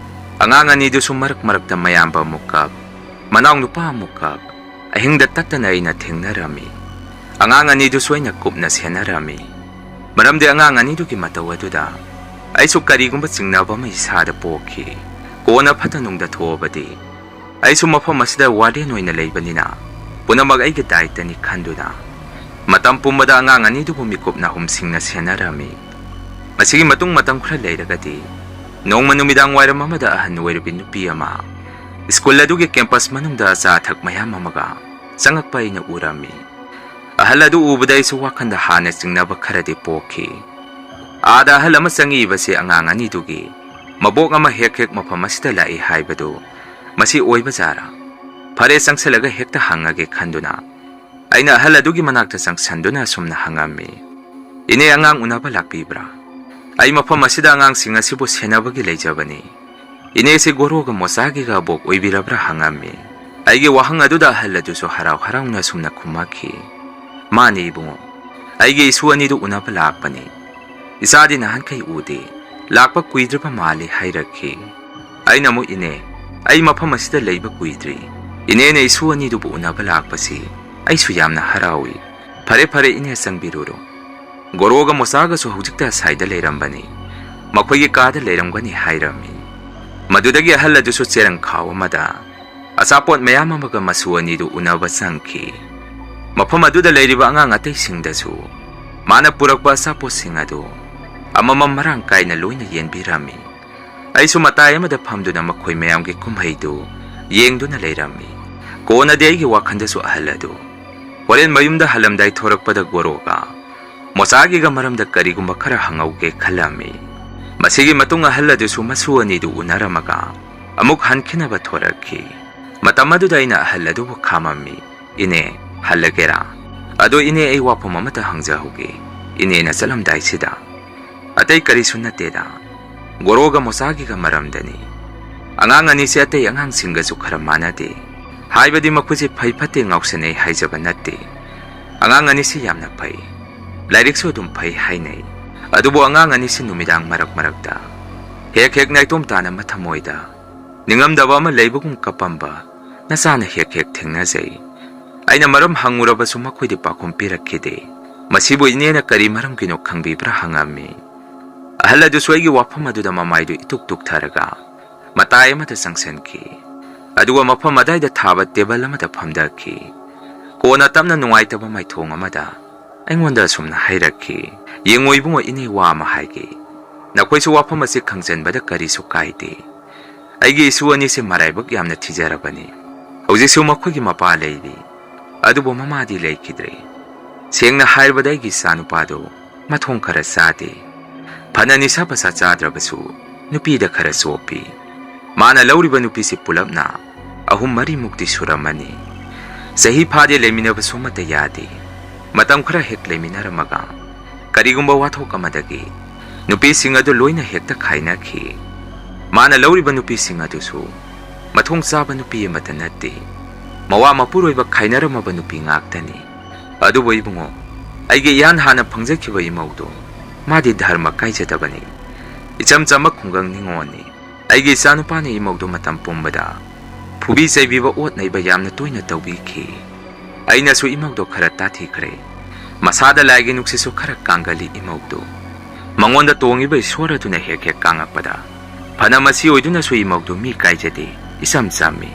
ꯑꯉꯥꯡ ꯑꯅꯤꯗꯨꯁꯨ ꯃꯔꯛ ꯃꯔꯛꯇ ꯃꯌꯥꯝꯕ ꯑꯃꯨꯛ ꯀꯞ, ꯃꯅꯥꯎ ꯅꯨꯄꯥ ꯑꯃꯨꯛꯈꯛ ꯑꯍꯤꯡꯗ ꯇꯠꯇꯅ ꯑꯩꯅ ꯊꯦꯡꯅꯔꯝꯃꯤ꯫ ꯑꯉꯥꯡ ꯑꯅꯤꯗꯨꯁꯨ ꯑꯩꯅ ꯀꯨꯞꯅ ꯁꯦꯟꯅꯔꯝꯃꯤ꯫ ꯃꯔꯝꯗꯤ ꯑꯉꯥꯡ ꯑꯅꯤꯗꯨꯒꯤ ꯃꯇꯧ ꯑꯗꯨꯗ ꯑꯩꯁꯨ ꯀꯔꯤꯒꯨꯝꯕ ꯆꯤꯡꯅꯕ ꯑꯃ ꯏꯁꯥꯗ ꯄꯣꯛꯈꯤ꯫ ꯀꯣꯟꯅ ꯐꯠꯇ ꯅꯨꯡꯗ ꯊꯣꯛꯑꯕꯗꯤ ꯑꯩꯁꯨ ꯃꯐꯝ ꯑꯁꯤꯗ ꯋꯥꯔꯗꯦꯟ ꯑꯣꯏꯅ ꯂꯩꯕꯅꯤꯅ ꯄꯨꯝꯅꯃꯛ ꯑꯩꯒꯤ ꯗꯥꯏꯇꯅꯤ ꯈꯟꯗꯨꯅ ꯃꯇꯝ ꯄꯨꯝꯕꯗ ꯑꯉꯥꯡ ꯑꯅꯤꯗꯨꯕꯨ ꯃꯤꯀꯨꯞ ꯅꯥꯍꯨꯝꯁꯤꯡꯅ ꯁꯦꯟꯅꯔꯝꯃꯤ꯫ ꯃꯁꯤꯒꯤ ꯃꯇꯨꯡ ꯃꯇꯝ ꯈꯔ ꯂꯩꯔꯒꯗꯤ ꯅꯣꯡꯃ ꯅꯨꯃꯤꯗꯥꯡ ꯋꯥꯏꯔꯝ ꯑꯃꯗ ꯑꯍꯟ ꯑꯣꯏꯔꯕꯤ ꯅꯨꯄꯤ ꯑꯃ ꯁ꯭ꯀꯨꯜ ꯑꯗꯨꯒꯤ ꯀꯦꯝꯄꯁ ꯃꯅꯨꯡꯗ ꯑꯆꯥ ꯑꯊꯛ ꯃꯌꯥꯝ ꯑꯃꯒ ꯆꯪꯉꯛꯄ ꯑꯩꯅ ꯎꯔꯝꯃꯤ꯫ ꯑꯍꯜ ꯑꯗꯨ ꯎꯕꯗ ꯑꯩꯁꯨ ꯋꯥꯈꯜꯗ ꯍꯥꯟꯅ ꯆꯤꯡꯅꯕ ꯈꯔꯗꯤ ꯄꯣꯛꯈꯤ꯫ ꯑꯥꯗ ꯑꯍꯜ ꯑꯃ ꯆꯪꯉꯛꯏꯕꯁꯤ ꯑꯉꯥꯡ ꯑꯅꯤꯗꯨꯒꯤ ꯃꯕꯣꯛ ꯑꯃ ꯍꯦꯛ ꯍꯦꯛ ꯃꯐꯝ ꯑꯁꯤꯗ ꯂꯥꯛꯏ ꯍꯥꯏꯕꯗꯨ ꯃꯁꯤ ꯑꯣꯏꯕꯖꯥꯔꯥ? ꯐꯔꯦ, ꯆꯪꯁꯤꯜꯂꯒ ꯍꯦꯛꯇ ꯍꯪꯉꯒꯦ ꯈꯟꯗꯨꯅ ꯑꯩꯅ ꯑꯍꯜ ꯑꯗꯨꯒꯤ ꯃꯅꯥꯛꯇ ꯆꯪꯁꯟꯗꯨꯅ ꯑꯁꯨꯝꯅ ꯍꯪꯉꯝꯃꯤ, "ꯏꯅꯦ, ꯑꯉꯥꯡ ꯎꯅꯕ ꯂꯥꯛꯄꯤꯕ꯭ꯔꯥ? ꯑꯩ ꯃꯐꯝ ꯑꯁꯤꯗ ꯑꯉꯥꯡꯁꯤꯡ ꯑꯁꯤꯕꯨ ꯁꯦꯟꯅꯕꯒꯤ ꯂꯩꯖꯕꯅꯤ꯫ ꯏꯅꯦꯁꯤ ꯒꯣꯔꯣꯒ ꯃꯣꯆꯥꯒꯤꯒ ꯑꯕꯣꯛ ꯑꯣꯏꯕꯤꯔꯕ꯭ꯔꯥ?" ꯍꯪꯉꯝꯃꯤ꯫ ꯑꯩꯒꯤ ꯋꯥꯍꯪ ꯑꯗꯨꯗ ꯑꯍꯜ ꯑꯗꯨꯁꯨ ꯍꯔꯥꯎ ꯍꯔꯥꯎꯅ ꯑꯁꯨꯝꯅ ꯈꯨꯝꯃꯛꯈꯤ, "ꯃꯥꯅꯤ ꯏꯕꯨꯡꯉꯣ, ꯑꯩꯒꯤ ꯏꯁꯨ ꯑꯅꯤꯗꯨ ꯎꯅꯕ ꯂꯥꯛꯄꯅꯤ꯫ ꯏꯆꯥꯗꯤ ꯅꯍꯥꯟꯈꯩ ꯎꯗꯦ, ꯂꯥꯛꯄ ꯀꯨꯏꯗ꯭ꯔꯕ ꯃꯥꯜꯂꯤ" ꯍꯥꯏꯔꯛꯈꯤ꯫ ꯑꯩꯅ ꯑꯃꯨꯛ, "ꯏꯅꯦ, ꯑꯩ ꯃꯐꯝ ꯑꯁꯤꯗ ꯂꯩꯕ ꯀꯨꯏꯗ꯭ꯔꯤ꯫ ꯏꯅꯦꯅ ꯏꯁꯨ ꯑꯅꯤꯗꯨꯕꯨ ꯎꯅꯕ ꯂꯥꯛꯄꯁꯤ ꯑꯩꯁꯨ ꯌꯥꯝꯅ ꯍꯔꯥꯎꯏ꯫ ꯐꯔꯦ ꯐꯔꯦ ꯏꯅꯦ, ꯆꯪꯕꯤꯔꯨꯔꯣ꯫ ꯒꯣꯔꯣꯒ ꯃꯣꯆꯥꯒꯁꯨ ꯍꯧꯖꯤꯛꯇ ꯑꯁꯥꯏꯗ ꯂꯩꯔꯝꯕꯅꯤ꯫ ꯃꯈꯣꯏꯒꯤ ꯀꯥꯗ ꯂꯩꯔꯝꯒꯅꯤ" ꯍꯥꯏꯔꯝꯃꯤ꯫ ꯃꯗꯨꯗꯒꯤ ꯑꯍꯜ ꯑꯗꯨꯁꯨ ꯆꯦꯔꯪ ꯈꯥꯎ ꯑꯃꯗ ꯑꯆꯥꯄꯣꯠ ꯃꯌꯥꯝ ꯑꯃꯒ ꯃꯁꯨ ꯑꯅꯤꯗꯨ ꯎꯅꯕ ꯆꯪꯈꯤ꯫ ꯃꯐꯝ ꯑꯗꯨꯗ ꯂꯩꯔꯤꯕ ꯑꯉꯥꯡ ꯑꯇꯩꯁꯤꯡꯗꯁꯨ ꯃꯥꯅ ꯄꯨꯔꯛꯄ ꯑꯆꯥꯄꯣꯠꯁꯤꯡ ꯑꯗꯨ ꯑꯃꯃꯝ ꯃꯔꯥꯡ ꯀꯥꯏꯅ ꯂꯣꯏꯅ ꯌꯦꯟꯕꯤꯔꯝꯃꯤ꯫ ꯑꯩꯁꯨ ꯃꯇꯥꯏ ꯑꯃꯗ ꯐꯝꯗꯨꯅ ꯃꯈꯣꯏ ꯃꯌꯥꯝꯒꯤ ꯀꯨꯝꯍꯩꯗꯨ ꯌꯦꯡꯗꯨꯅ ꯂꯩꯔꯝꯃꯤ꯫ ꯀꯣꯟꯅꯗꯤ ꯑꯩꯒꯤ ꯋꯥꯈꯜꯗꯁꯨ ꯑꯍꯜ ꯑꯗꯨ ꯍꯣꯔꯦꯟ ꯃꯌꯨꯝꯗ ꯍꯜꯂꯝꯗꯥꯏ ꯊꯣꯔꯛꯄꯗ ꯒꯣꯔꯣꯒ ꯃꯣꯆꯥꯒꯤꯒ ꯃꯔꯝꯗ ꯀꯔꯤꯒꯨꯝꯕ ꯈꯔ ꯍꯪꯍꯧꯒꯦ ꯈꯜꯂꯝꯃꯤ꯫ ꯃꯁꯤꯒꯤ ꯃꯇꯨꯡ ꯑꯍꯜ ꯑꯗꯨꯁꯨ ꯃꯁꯨ ꯑꯅꯤꯗꯨ ꯎꯅꯔꯝꯃꯒ ꯑꯃꯨꯛ ꯍꯟꯈꯤꯅꯕ ꯊꯣꯔꯛꯈꯤ꯫ ꯃꯇꯝ ꯑꯗꯨꯗ ꯑꯩꯅ ꯑꯍꯜ ꯑꯗꯨꯕꯨ ꯈꯥꯝꯃꯝꯃꯤ꯫ "ꯏꯅꯦ, ꯍꯜꯂꯒꯦꯔꯥ? ꯑꯗꯣ ꯏꯅꯦ, ꯑꯩ ꯋꯥꯐꯝ ꯑꯃꯇ ꯍꯪꯖꯍꯧꯒꯦ, ꯏꯅꯦꯅ ꯆꯠꯂꯝꯗꯥꯏꯁꯤꯗ꯫" "ꯑꯇꯩ ꯀꯔꯤꯁꯨ ꯅꯠꯇꯦꯗ꯫ ꯒꯣꯔꯣꯒ ꯃꯣꯆꯥꯒꯤꯒ ꯃꯔꯝꯗꯅꯤ꯫ ꯑꯉꯥꯡ ꯑꯅꯤꯁꯦ ꯑꯇꯩ ꯑꯉꯥꯡꯁꯤꯡꯒꯁꯨ ꯈꯔ ꯃꯥꯟꯅꯗꯦ꯫ ꯍꯥꯏꯕꯗꯤ ꯃꯈꯣꯏꯁꯦ ꯐꯩ ꯐꯠꯇꯦ ꯉꯥꯎꯁꯟꯅꯩ ꯍꯥꯏꯖꯕ ꯅꯠꯇꯦ꯫ ꯑꯉꯥꯡ ꯑꯅꯤꯁꯤ ꯌꯥꯝꯅ ꯐꯩ꯫ ꯂꯥꯏꯔꯤꯛꯁꯨ ꯑꯗꯨꯝ ꯐꯩ ꯍꯥꯏꯅꯩ꯫ ꯑꯗꯨꯕꯨ ꯑꯉꯥꯡ ꯑꯅꯤꯁꯤ ꯅꯨꯃꯤꯗꯥꯡ ꯃꯔꯛ ꯃꯔꯛꯇ ꯍꯦꯛ ꯍꯦꯛ ꯅꯥꯏꯇꯣꯝ ꯇꯥꯅ ꯃꯊꯃꯣꯏꯗ ꯅꯤꯡꯉꯝꯗꯕ ꯑꯃ ꯂꯩꯕꯒꯨꯝ ꯀꯞꯄꯝꯕ, ꯅꯆꯥꯅ ꯍꯦꯛ ꯍꯦꯛ ꯊꯦꯡꯅꯖꯩ꯫ ꯑꯩꯅ ꯃꯔꯝ ꯍꯪꯉꯨꯔꯕꯁꯨ ꯃꯈꯣꯏꯗꯤ ꯄꯥꯎꯈꯨꯝ ꯄꯤꯔꯛꯈꯤꯗꯦ꯫ ꯃꯁꯤꯕꯨ ꯏꯅꯦꯅ ꯀꯔꯤ ꯃꯔꯝꯒꯤꯅꯣ ꯈꯪꯕꯤꯕ꯭ꯔꯥ ꯍꯪꯉꯝꯃꯤ꯫ ꯑꯍꯜ ꯑꯗꯨꯁꯨ ꯑꯩꯒꯤ ꯋꯥꯐꯝ ꯑꯗꯨꯗ ꯃꯃꯥꯏꯗꯨ ꯏꯇꯨꯛ ꯇꯨꯛꯊꯔꯒ ꯃꯇꯥꯏ ꯑꯃꯗ ꯆꯪꯁꯤꯟꯈꯤ꯫ ꯑꯗꯨꯒ ꯃꯐꯝ ꯑꯗꯥꯏꯗ ꯊꯥꯕ ꯇꯦꯕꯜ ꯑꯃꯗ ꯐꯝꯊꯈꯤ꯫ ꯀꯣꯟꯅ ꯇꯞꯅ ꯅꯨꯡꯉꯥꯏꯇꯕ ꯃꯥꯏꯊꯣꯡ ꯑꯃꯗ ꯑꯩꯉꯣꯟꯗ ꯑꯁꯨꯝꯅ ꯍꯥꯏꯔꯛꯈꯤ, "ꯌꯦꯡꯉꯣ ꯏꯕꯨꯡꯉꯣ, ꯏꯅꯦ ꯋꯥ ꯑꯃ ꯍꯥꯏꯒꯦ꯫ ꯅꯈꯣꯏꯁꯨ ꯋꯥꯐꯝ ꯑꯁꯤ ꯈꯪꯖꯟꯕꯗ ꯀꯔꯤꯁꯨ ꯀꯥꯏꯗꯦ꯫ ꯑꯩꯒꯤ ꯏꯁꯨ ꯑꯅꯤꯁꯦ ꯃꯔꯥꯏꯕꯛ ꯌꯥꯝꯅ ꯊꯤꯖꯔꯕꯅꯤ꯫ ꯍꯧꯖꯤꯛꯁꯨ ꯃꯈꯣꯏꯒꯤ ꯃꯄꯥ ꯂꯩꯔꯤ, ꯑꯗꯨꯕꯨ ꯃꯃꯥꯗꯤ ꯂꯩꯈꯤꯗ꯭ꯔꯦ꯫ ꯁꯦꯡꯅ ꯍꯥꯏꯔꯕꯗ ꯑꯩꯒꯤ ꯏꯆꯥꯅꯨꯄꯥꯗꯨ ꯃꯊꯣꯡ ꯈꯔ ꯆꯥꯗꯦ꯫ ꯐꯅ ꯅꯤꯁꯥ ꯄꯁꯥ ꯆꯥꯗ꯭ꯔꯕꯁꯨ ꯅꯨꯄꯤꯗ ꯈꯔ ꯆꯣꯞꯄꯤ꯫ ꯃꯥꯅ ꯂꯧꯔꯤꯕ ꯅꯨꯄꯤꯁꯤ ꯄꯨꯂꯞꯅ ꯑꯍꯨꯝ ꯃꯔꯤꯃꯨꯛꯇꯤ ꯁꯨꯔꯝꯃꯅꯤ꯫ ꯆꯍꯤ ꯐꯥꯗꯦ ꯂꯩꯃꯤꯟꯅꯕꯁꯨ ꯑꯃꯠꯇ ꯌꯥꯗꯦ꯫ ꯃꯇꯝ ꯈꯔ ꯍꯦꯛ ꯂꯩꯃꯤꯟꯅꯔꯝꯃꯒ ꯀꯔꯤꯒꯨꯝꯕ ꯋꯥꯊꯣꯛ ꯑꯃꯗꯒꯤ ꯅꯨꯄꯤꯁꯤꯡ ꯑꯗꯨ ꯂꯣꯏꯅ ꯍꯦꯛꯇ ꯈꯥꯏꯅꯈꯤ꯫ ꯃꯥꯅ ꯂꯧꯔꯤꯕ ꯅꯨꯄꯤꯁꯤꯡ ꯑꯗꯨꯁꯨ ꯃꯊꯣꯡ ꯆꯥꯕ ꯅꯨꯄꯤ ꯑꯃꯠꯇ ꯅꯠꯇꯦ꯫ ꯃꯋꯥ ꯃꯄꯨꯔꯣꯏꯕ ꯈꯥꯏꯅꯔꯝꯃꯕ ꯅꯨꯄꯤ ꯉꯥꯛꯇꯅꯤ꯫ ꯑꯗꯨꯕꯨ ꯏꯕꯨꯡꯉꯣ, ꯑꯩꯒꯤ ꯏꯍꯥꯟ ꯍꯥꯟꯅ ꯐꯪꯖꯈꯤꯕ ꯏꯃꯧꯗꯣ, ꯃꯥꯗꯤ ꯙꯔꯃ ꯀꯥꯏꯖꯗꯕꯅꯤ꯫ ꯏꯆꯝ ꯆꯝꯕ ꯈꯨꯡꯒꯪ ꯅꯤꯉꯣꯜꯅꯤ꯫ ꯑꯩꯒꯤ ꯏꯆꯥꯅꯨꯄꯥꯅ ꯏꯃꯧꯗꯣ ꯃꯇꯝ ꯄꯨꯝꯕꯗ ꯐꯨꯕꯤ ꯆꯩꯕꯤꯕ, ꯑꯣꯠ ꯅꯩꯕ ꯌꯥꯝꯅ ꯇꯣꯏꯅ ꯇꯧꯕꯤꯈꯤ꯫ ꯑꯩꯅꯁꯨ ꯏꯃꯧꯗꯣ ꯈꯔ ꯇꯥꯊꯤꯈ꯭ꯔꯦ꯫ ꯃꯁꯥꯗ ꯂꯥꯏꯒꯤ ꯅꯨꯡꯁꯤꯠꯁꯨ ꯈꯔ ꯀꯥꯡꯒꯜꯂꯤ ꯏꯃꯧꯗꯣ꯫ ꯃꯉꯣꯟꯗ ꯇꯣꯡꯉꯤꯕ ꯏꯁꯣꯔ ꯑꯗꯨꯅ ꯍꯦꯛ ꯍꯦꯛ ꯀꯥꯡꯉꯛꯄꯗ, ꯐꯅ ꯃꯁꯤ ꯑꯣꯏꯗꯨꯅꯁꯨ ꯏꯃꯧꯗꯣ ꯃꯤ ꯀꯥꯏꯖꯗꯦ, ꯏꯆꯝ ꯆꯝꯃꯤ꯫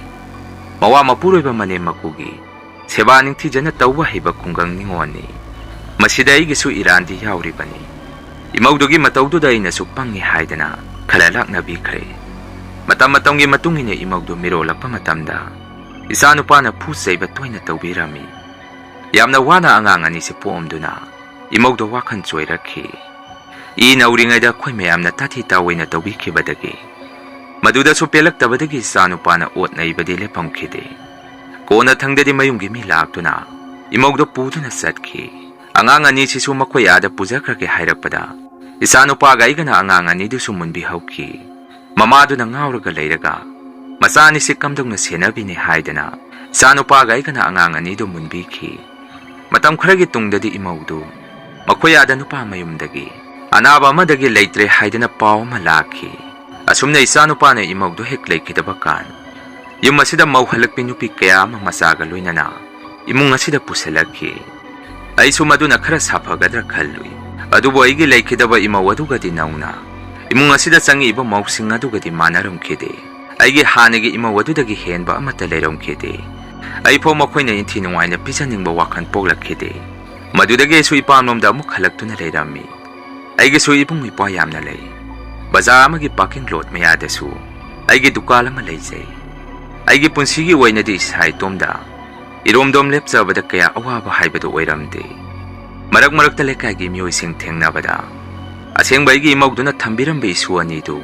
ꯃꯋꯥ ꯃꯄꯨꯔꯣꯏꯕ ꯃꯅꯦꯝ ꯃꯀꯨꯒꯤ ꯁꯦꯕꯥ ꯅꯤꯡꯊꯤꯖꯅ ꯇꯧꯕ ꯍꯩꯕ ꯈꯨꯡꯒꯪ ꯅꯤꯉꯣꯜꯅꯤ꯫ ꯃꯁꯤꯗ ꯑꯩꯒꯤꯁꯨ ꯏꯔꯥꯟꯗꯤ ꯌꯥꯎꯔꯤꯕꯅꯤ꯫ ꯏꯃꯧꯗꯨꯒꯤ ꯃꯇꯧꯗꯨꯗ ꯑꯩꯅꯁꯨ ꯄꯪꯉꯤ ꯍꯥꯏꯗꯅ ꯈꯔ ꯂꯥꯛꯅꯕꯤꯈ꯭ꯔꯦ꯫ ꯃꯇꯝ ꯃꯇꯝꯒꯤ ꯃꯇꯨꯡ ꯏꯟꯅ ꯏꯃꯧꯗꯨ ꯃꯤꯔꯣꯜꯂꯛꯄ ꯃꯇꯝꯗ ꯏꯆꯥꯅꯨꯄꯥꯅ ꯐꯨ ꯆꯩꯕ ꯇꯣꯏꯅ ꯇꯧꯕꯤꯔꯝꯃꯤ꯫ ꯌꯥꯝꯅ ꯋꯥꯅ ꯑꯉꯥꯡ ꯑꯅꯤꯁꯤ ꯄꯣꯛꯑꯝꯗꯨꯅ ꯏꯃꯧꯗꯣ ꯋꯥꯈꯜ ꯆꯣꯏꯔꯛꯈꯤ꯫ ꯏ ꯅꯧꯔꯤꯉꯩꯗ ꯑꯩꯈꯣꯏ ꯃꯌꯥꯝꯅ ꯇꯥꯊꯤ ꯇꯥꯑꯣꯏꯅ ꯇꯧꯕꯤꯈꯤꯕꯗꯒꯤ, ꯃꯗꯨꯗꯁꯨ ꯄꯦꯜꯂꯛꯇꯕꯗꯒꯤ ꯏꯆꯥꯅꯨꯄꯥꯅ ꯑꯣꯠ ꯅꯩꯕꯗꯤ ꯂꯦꯞꯐꯝꯈꯤꯗꯦ꯫ ꯀꯣꯟꯅꯊꯪꯗꯗꯤ ꯃꯌꯨꯝꯒꯤ ꯃꯤ ꯂꯥꯛꯇꯨꯅ ꯏꯃꯧꯗꯣ ꯄꯨꯗꯨꯅ ꯆꯠꯈꯤ꯫ ꯑꯉꯥꯡ ꯑꯅꯤꯁꯤꯁꯨ ꯃꯈꯣꯏ ꯑꯥꯗ ꯄꯨꯖꯈ꯭ꯔꯒꯦ ꯍꯥꯏꯔꯛꯄꯗ, ꯏꯆꯥꯅꯨꯄꯥꯒ ꯑꯩꯒꯅ ꯑꯉꯥꯡ ꯑꯅꯤꯗꯨꯁꯨ ꯃꯨꯟꯕꯤꯍꯧꯈꯤ꯫ ꯃꯃꯥꯗꯨꯅ ꯉꯥꯎꯔꯒ ꯂꯩꯔꯒ, ꯃꯆꯥ ꯑꯅꯤꯁꯤ ꯀꯝꯗꯧꯅ ꯁꯦꯟꯅꯕꯤꯅꯤ ꯍꯥꯏꯗꯅ, ꯏꯆꯥꯅꯨꯄꯥꯒ ꯑꯩꯒꯅ ꯑꯉꯥꯡ ꯑꯅꯤꯗꯨ ꯃꯨꯟꯕꯤꯈꯤ꯫ ꯃꯇꯝ ꯈꯔꯒꯤ ꯇꯨꯡꯗꯗꯤ ꯏꯃꯧꯗꯨ ꯃꯈꯣꯏ ꯑꯥꯗ ꯅꯨꯄꯥ ꯃꯌꯨꯝꯗꯒꯤ ꯑꯅꯥꯕ ꯑꯃꯗꯒꯤ ꯂꯩꯇ꯭ꯔꯦ ꯍꯥꯏꯗꯅ ꯄꯥꯎ ꯑꯃ ꯂꯥꯛꯈꯤ꯫ ꯑꯁꯨꯝꯅ ꯏꯆꯥꯅꯨꯄꯥꯅ ꯏꯃꯧꯗꯨ ꯍꯦꯛ ꯂꯩꯈꯤꯗꯕ ꯀꯥꯟ, ꯌꯨꯝ ꯑꯁꯤꯗ ꯃꯧ ꯍꯜꯂꯛꯄꯤ ꯅꯨꯄꯤ ꯀꯌꯥ ꯑꯃ ꯃꯆꯥꯒ ꯂꯣꯏꯅꯅ ꯏꯃꯨꯡ ꯑꯁꯤꯗ ꯄꯨꯁꯤꯜꯂꯛꯈꯤ꯫ ꯑꯩꯁꯨ ꯃꯗꯨꯅ ꯈꯔ ꯁꯥꯐꯒꯗ꯭ꯔꯥ ꯈꯜꯂꯨꯏ꯫ ꯑꯗꯨꯕꯨ ꯑꯩꯒꯤ ꯂꯩꯈꯤꯗꯕ ꯏꯃꯧ ꯑꯗꯨꯒꯗꯤ ꯅꯧꯅ ꯏꯃꯨꯡ ꯑꯁꯤꯗ ꯆꯪꯉꯛꯏꯕ ꯃꯧꯁꯤꯡ ꯑꯗꯨꯒꯗꯤ ꯃꯥꯟꯅꯔꯝꯈꯤꯗꯦ꯫ ꯑꯩꯒꯤ ꯍꯥꯟꯅꯒꯤ ꯏꯃꯧ ꯑꯗꯨꯗꯒꯤ ꯍꯦꯟꯕ ꯑꯃꯠꯇ ꯂꯩꯔꯝꯈꯤꯗꯦ꯫ ꯑꯩꯐꯥꯎ ꯃꯈꯣꯏꯅ ꯏꯟꯊꯤ ꯅꯨꯡꯉꯥꯏꯅ ꯄꯤꯖꯅꯤꯡꯕ ꯋꯥꯈꯜ ꯄꯣꯛꯂꯛꯈꯤꯗꯦ꯫ ꯃꯗꯨꯗꯒꯤ ꯑꯩꯁꯨ ꯏꯄꯥꯝꯂꯣꯝꯗ ꯑꯃꯨꯛ ꯍꯜꯂꯛꯇꯨꯅ ꯂꯩꯔꯝꯃꯤ꯫ ꯑꯩꯒꯤꯁꯨ ꯏꯕꯨꯡ ꯏꯄ꯭ꯋꯥ ꯌꯥꯝꯅ ꯂꯩ꯫ ꯕꯖꯥꯔ ꯑꯃꯒꯤ parking lot ꯃꯌꯥꯗꯁꯨ ꯑꯩꯒꯤ ꯗꯨꯀꯥꯟ ꯑꯃ ꯂꯩꯖꯩ꯫ ꯑꯩꯒꯤ ꯄꯨꯟꯁꯤꯒꯤ ꯑꯣꯏꯅꯗꯤ ꯏꯁꯥ ꯏꯇꯣꯝꯗ ꯏꯔꯣꯝꯗꯣꯝ ꯂꯦꯞꯆꯕꯗ ꯀꯌꯥ ꯑꯋꯥꯕ ꯍꯥꯏꯕꯗꯨ ꯑꯣꯏꯔꯝꯗꯦ꯫ ꯃꯔꯛ ꯃꯔꯛꯇ ꯂꯩꯀꯥꯏꯒꯤ ꯃꯤꯑꯣꯏꯁꯤꯡ ꯊꯦꯡꯅꯕꯗ ꯑꯁꯦꯡꯕ ꯑꯩꯒꯤ ꯏꯃꯧꯗꯨꯅ ꯊꯝꯕꯤꯔꯝꯕ ꯏꯁꯨ ꯑꯅꯤꯗꯨ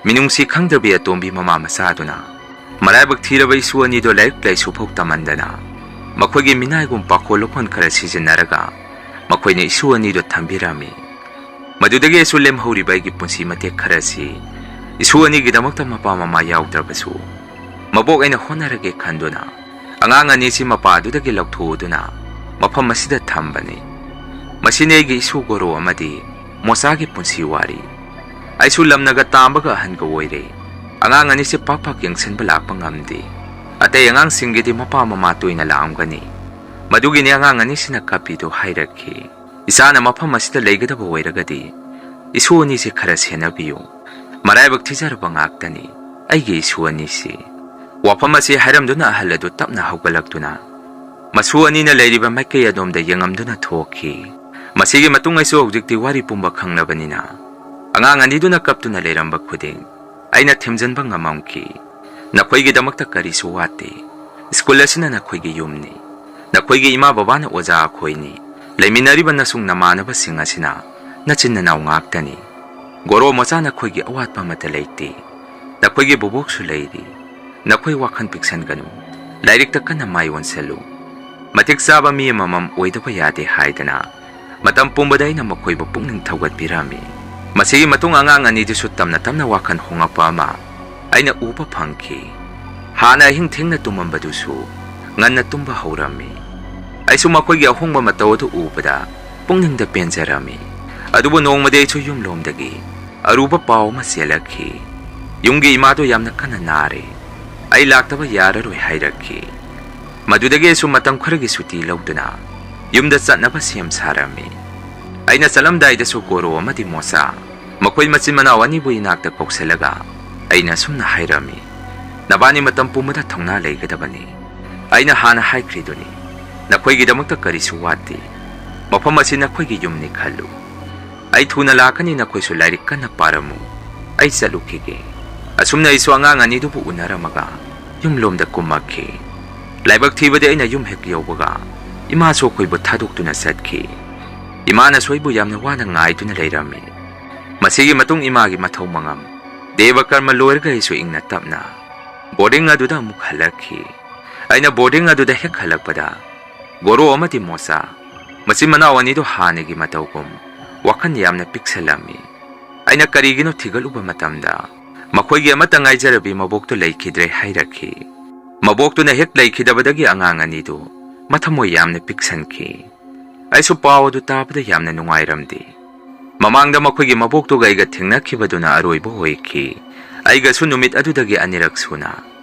ꯃꯤꯅꯨꯡꯁꯤ ꯈꯪꯗꯕꯤ ꯑꯇꯣꯝꯕꯤ ꯃꯃꯥ ꯃꯆꯥꯗꯨꯅ ꯃꯔꯥꯏꯕꯛ ꯊꯤꯔꯕ ꯏꯁꯨ ꯑꯅꯤꯗꯣ ꯂꯥꯏꯔꯤꯛ ꯂꯥꯏꯁꯨ ꯐꯥꯎ ꯇꯝꯍꯟꯗꯅ ꯃꯈꯣꯏꯒꯤ ꯃꯤꯅꯥꯏꯒꯨꯝ ꯄꯥꯈꯣꯜ ꯂꯧꯈꯣꯟ ꯈꯔ ꯁꯤꯖꯤꯟꯅꯔꯒ ꯃꯈꯣꯏꯅ ꯏꯁꯨ ꯑꯅꯤꯗꯣ ꯊꯝꯕꯤꯔꯝꯃꯤ꯫ ꯃꯗꯨꯗꯒꯤ ꯑꯩꯁꯨ ꯂꯦꯝꯍꯧꯔꯤꯕ ꯑꯩꯒꯤ ꯄꯨꯟꯁꯤ ꯃꯇꯦꯛ ꯈꯔꯁꯤ ꯏꯁꯨ ꯑꯅꯤꯒꯤꯗꯃꯛꯇ ꯃꯄꯥ ꯃꯃꯥ ꯌꯥꯎꯗ꯭ꯔꯕꯁꯨ ꯃꯕꯣꯛ ꯑꯩꯅ ꯍꯣꯠꯅꯔꯒꯦ ꯈꯟꯗꯨꯅ ꯑꯉꯥꯡ ꯑꯅꯤꯁꯤ ꯃꯄꯥꯗꯨꯗꯒꯤ ꯂꯧꯊꯣꯛꯎꯗꯨꯅ ꯃꯐꯝ ꯑꯁꯤꯗ ꯊꯝꯕꯅꯤ꯫ ꯃꯁꯤꯅꯤ ꯑꯩꯒꯤ ꯏꯁꯨ ꯒꯣꯔꯣ ꯑꯃꯗꯤ ꯃꯣꯆꯥꯒꯤ ꯄꯨꯟꯁꯤ ꯋꯥꯔꯤ꯫ ꯑꯩꯁꯨ ꯂꯝꯅꯒ ꯇꯥꯝꯕꯒ ꯑꯍꯟꯒ ꯑꯣꯏꯔꯦ꯫ ꯑꯉꯥꯡ ꯑꯅꯤꯁꯤ ꯄꯥꯛ ꯄꯥꯛ ꯌꯦꯡꯁꯤꯟꯕ ꯂꯥꯛꯄ ꯉꯝꯗꯦ꯫ ꯑꯇꯩ ꯑꯉꯥꯡꯁꯤꯡꯒꯤꯗꯤ ꯃꯄꯥ ꯃꯃꯥ ꯇꯣꯏꯅ ꯂꯥꯛꯑꯝꯒꯅꯤ꯫ ꯃꯗꯨꯒꯤꯅꯤ ꯑꯉꯥꯡ ꯑꯅꯤꯁꯤꯅ ꯀꯞꯄꯤꯗꯨ ꯍꯥꯏꯔꯛꯈꯤ꯫ ꯏꯆꯥꯅ ꯃꯐꯝ ꯑꯁꯤꯗ ꯂꯩꯒꯗꯕ ꯑꯣꯏꯔꯒꯗꯤ ꯏꯁꯨ ꯑꯅꯤꯁꯤ ꯈꯔ ꯁꯦꯟꯅꯕꯤꯌꯨ꯫ ꯃꯔꯥꯏꯕꯛ ꯊꯤꯖꯔꯕ ꯉꯥꯛꯇꯅꯤ ꯑꯩꯒꯤ ꯏꯁꯨ ꯑꯅꯤꯁꯤ꯫ ꯋꯥꯐꯝ ꯑꯁꯤ ꯍꯥꯏꯔꯝꯗꯨꯅ ꯑꯍꯜ ꯑꯗꯨ ꯇꯞꯅ ꯍꯧꯒꯠꯂꯛꯇꯨꯅ ꯃꯁꯨ ꯑꯅꯤꯅ ꯂꯩꯔꯤꯕ ꯃꯥꯏꯀꯩ ꯑꯗꯣꯝꯗ ꯌꯦꯡꯉꯝꯗꯨꯅ ꯊꯣꯛꯈꯤ꯫ ꯃꯁꯤꯒꯤ ꯃꯇꯨꯡ ꯑꯩꯁꯨ ꯍꯧꯖꯤꯛꯇꯤ ꯋꯥꯔꯤ ꯄꯨꯝꯕ ꯈꯪꯂꯕꯅꯤꯅ ꯑꯉꯥꯡ ꯑꯅꯤꯗꯨꯅ ꯀꯞꯇꯨꯅ ꯂꯩꯔꯝꯕ ꯈꯨꯗꯤꯡ ꯑꯩꯅ ꯊꯦꯝꯖꯤꯟꯕ ꯉꯝꯃꯝꯈꯤ꯫ ꯅꯈꯣꯏꯒꯤꯗꯃꯛꯇ ꯀꯔꯤꯁꯨ ꯋꯥꯠꯇꯦ꯫ ꯁ꯭ꯀꯨꯜ ꯑꯁꯤꯅ ꯅꯈꯣꯏꯒꯤ ꯌꯨꯝꯅꯤ꯫ ꯅꯈꯣꯏꯒꯤ ꯏꯃꯥ ꯕꯕꯥꯅ ꯑꯣꯖꯥ ꯑꯩꯈꯣꯏꯅꯤ꯫ ꯂꯩꯃꯤꯟꯅꯔꯤꯕ ꯅꯁꯨꯡ ꯅꯃꯥꯟꯅꯕꯁꯤꯡ ꯑꯁꯤꯅ ꯅꯆꯤꯟ ꯅꯅꯥꯎ ꯉꯥꯛꯇꯅꯤ꯫ ꯒꯣꯔꯣ ꯃꯆꯥ ꯅꯈꯣꯏꯒꯤ ꯑꯋꯥꯠꯄ ꯑꯃꯠꯇ ꯂꯩꯇꯦ꯫ ꯅꯈꯣꯏꯒꯤ ꯕꯣꯕꯣꯛꯁꯨ ꯂꯩꯔꯤ꯫ ꯅꯈꯣꯏ ꯋꯥꯈꯜ ꯄꯤꯛꯁꯟꯒꯅꯨ꯫ ꯂꯥꯏꯔꯤꯛꯇ ꯀꯟꯅ ꯃꯥꯏ ꯑꯣꯟꯁꯤꯜꯂꯨ꯫ ꯃꯇꯤꯛ ꯆꯥꯕ ꯃꯤ ꯑꯃꯃꯝ ꯑꯣꯏꯗꯕ ꯌꯥꯗꯦ ꯍꯥꯏꯗꯅ ꯃꯇꯝ ꯄꯨꯝꯕꯗ ꯑꯩꯅ ꯃꯈꯣꯏꯕꯨ ꯄꯨꯛꯅꯤꯡ ꯊꯧꯒꯠꯄꯤꯔꯝꯃꯤ꯫ ꯃꯁꯤꯒꯤ ꯃꯇꯨꯡ ꯑꯉꯥꯡ ꯑꯅꯤꯗꯨꯁꯨ ꯇꯞꯅ ꯇꯞꯅ ꯋꯥꯈꯜ ꯍꯣꯡꯂꯛꯄ ꯑꯃ ꯑꯩꯅ ꯎꯕ ꯐꯪꯈꯤ꯫ ꯍꯥꯟꯅ ꯑꯍꯤꯡ ꯊꯦꯡꯅ ꯇꯨꯝꯃꯝꯕꯗꯨꯁꯨ ꯉꯟꯅ ꯇꯨꯝꯕ ꯍꯧꯔꯝꯃꯤ꯫ ꯑꯩꯁꯨ ꯃꯈꯣꯏꯒꯤ ꯑꯍꯣꯡꯕ ꯃꯇꯧ ꯑꯗꯨ ꯎꯕꯗ ꯄꯨꯛꯅꯤꯡꯗ ꯄꯦꯟꯖꯔꯝꯃꯤ꯫ ꯑꯗꯨꯕꯨ ꯅꯣꯡꯃꯗꯤ ꯑꯩꯁꯨ ꯌꯨꯝꯂꯣꯝꯗꯒꯤ ꯑꯔꯨꯕ ꯄꯥꯎ ꯑꯃ ꯆꯦꯜꯂꯛꯈꯤ꯫ ꯌꯨꯝꯒꯤ ꯏꯃꯥꯗꯨ ꯌꯥꯝꯅ ꯀꯟꯅ ꯅꯥꯔꯦ꯫ ꯑꯩ ꯂꯥꯛꯇꯕ ꯌꯥꯔꯔꯣꯏ ꯍꯥꯏꯔꯛꯈꯤ꯫ ꯃꯗꯨꯗꯒꯤ ꯑꯩꯁꯨ ꯃꯇꯝ ꯈꯔꯒꯤ ꯁꯨꯇꯤ ꯂꯧꯗꯨꯅ ꯌꯨꯝꯗ ꯆꯠꯅꯕ ꯁꯦꯝ ꯁꯥꯔꯝꯃꯤ꯫ ꯑꯩꯅ ꯆꯠꯂꯝꯗꯥꯏꯗꯁꯨ ꯒꯣꯔꯣ ꯑꯃꯗꯤ ꯃꯣꯆꯥ, ꯃꯈꯣꯏ ꯃꯆꯤꯟ ꯃꯅꯥꯎ ꯑꯅꯤꯕꯨ ꯏꯅꯥꯛꯇ ꯀꯧꯁꯤꯜꯂꯒ ꯑꯩꯅ ꯑꯁꯨꯝꯅ ꯍꯥꯏꯔꯝꯃꯤ, "ꯅꯕꯥꯅꯤ ꯃꯇꯝ ꯄꯨꯝꯕꯗ ꯊꯧꯅꯥ ꯂꯩꯒꯗꯕꯅꯤ꯫ ꯑꯩꯅ ꯍꯥꯟꯅ ꯍꯥꯏꯈ꯭ꯔꯤꯗꯨꯅꯤ, ꯅꯈꯣꯏꯒꯤꯗꯃꯛꯇ ꯀꯔꯤꯁꯨ ꯋꯥꯠꯇꯦ꯫ ꯃꯐꯝ ꯑꯁꯤ ꯅꯈꯣꯏꯒꯤ ꯌꯨꯝꯅꯤ ꯈꯜꯂꯨ꯫ ꯑꯩ ꯊꯨꯅ ꯂꯥꯛꯀꯅꯤ, ꯅꯈꯣꯏꯁꯨ ꯂꯥꯏꯔꯤꯛ ꯀꯟꯅ ꯄꯥꯔꯝꯃꯨ꯫ ꯑꯩ ꯆꯠꯂꯨꯈꯤꯒꯦ꯫" ꯑꯁꯨꯝꯅ ꯑꯩꯁꯨ ꯑꯉꯥꯡ ꯑꯅꯤꯗꯨꯕꯨ ꯎꯅꯔꯝꯃꯒ ꯌꯨꯝꯂꯣꯝꯗ ꯀꯨꯝꯃꯛꯈꯤ꯫ ꯂꯥꯏꯕꯛ ꯊꯤꯕꯗꯤ ꯑꯩꯅ ꯌꯨꯝ ꯍꯦꯛ ꯌꯧꯕꯒ ꯏꯃꯥꯁꯨ ꯑꯩꯈꯣꯏꯕꯨ ꯊꯥꯗꯣꯛꯇꯨꯅ ꯆꯠꯈꯤ꯫ ꯏꯃꯥꯅꯁꯨ ꯑꯩꯕꯨ ꯌꯥꯝꯅ ꯋꯥꯅ ꯉꯥꯏꯗꯨꯅ ꯂꯩꯔꯝꯃꯤ꯫ ꯃꯁꯤꯒꯤ ꯃꯇꯨꯡ ꯏꯃꯥꯒꯤ ꯃꯊꯧ ꯃꯉꯝ, ꯗꯦꯕ ꯀꯔꯃ ꯂꯣꯏꯔꯒ ꯑꯩꯁꯨ ꯏꯪꯅ ꯇꯞꯅ ꯕꯣꯔꯗꯤꯡ ꯑꯗꯨꯗ ꯑꯃꯨꯛ ꯍꯜꯂꯛꯈꯤ꯫ ꯑꯩꯅ ꯕꯣꯔꯗꯤꯡ ꯑꯗꯨꯗ ꯍꯦꯛ ꯍꯜꯂꯛꯄꯗ ꯒꯣꯔꯣ ꯑꯃꯗꯤ ꯃꯣꯆꯥ, ꯃꯆꯤꯟ ꯃꯅꯥꯎ ꯑꯅꯤꯗꯨ ꯍꯥꯟꯅꯒꯤ ꯃꯇꯧꯒꯨꯝ ꯋꯥꯈꯜ ꯌꯥꯝꯅ ꯄꯤꯛꯁꯜꯂꯝꯃꯤ꯫ ꯑꯩꯅ ꯀꯔꯤꯒꯤꯅꯣ ꯊꯤꯒꯠꯂꯨꯕ ꯃꯇꯝꯗ ꯃꯈꯣꯏꯒꯤ ꯑꯃꯠꯇ ꯉꯥꯏꯖꯔꯕꯤ ꯃꯕꯣꯛꯇꯨ ꯂꯩꯈꯤꯗ꯭ꯔꯦ ꯍꯥꯏꯔꯛꯈꯤ꯫ ꯃꯕꯣꯛꯇꯨꯅ ꯍꯦꯛ ꯂꯩꯈꯤꯗꯕꯗꯒꯤ ꯑꯉꯥꯡ ꯑꯅꯤꯗꯨ ꯃꯊꯃꯣꯏ ꯌꯥꯝꯅ ꯄꯤꯛꯁꯟꯈꯤ꯫ ꯑꯩꯁꯨ ꯄꯥꯎ ꯑꯗꯨ ꯇꯥꯕꯗ ꯌꯥꯝꯅ ꯅꯨꯡꯉꯥꯏꯔꯝꯗꯦ꯫ ꯃꯃꯥꯡꯗ ꯃꯈꯣꯏꯒꯤ ꯃꯕꯣꯛꯇꯨꯒ ꯑꯩꯒ ꯊꯦꯡꯅꯈꯤꯕꯗꯨꯅ ꯑꯔꯣꯏꯕ ꯑꯣꯏꯈꯤ꯫ ꯑꯩꯒꯁꯨ ꯅꯨꯃꯤꯠ ꯑꯗꯨꯗꯒꯤ ꯑꯅꯤꯔꯛ ꯁꯨꯅ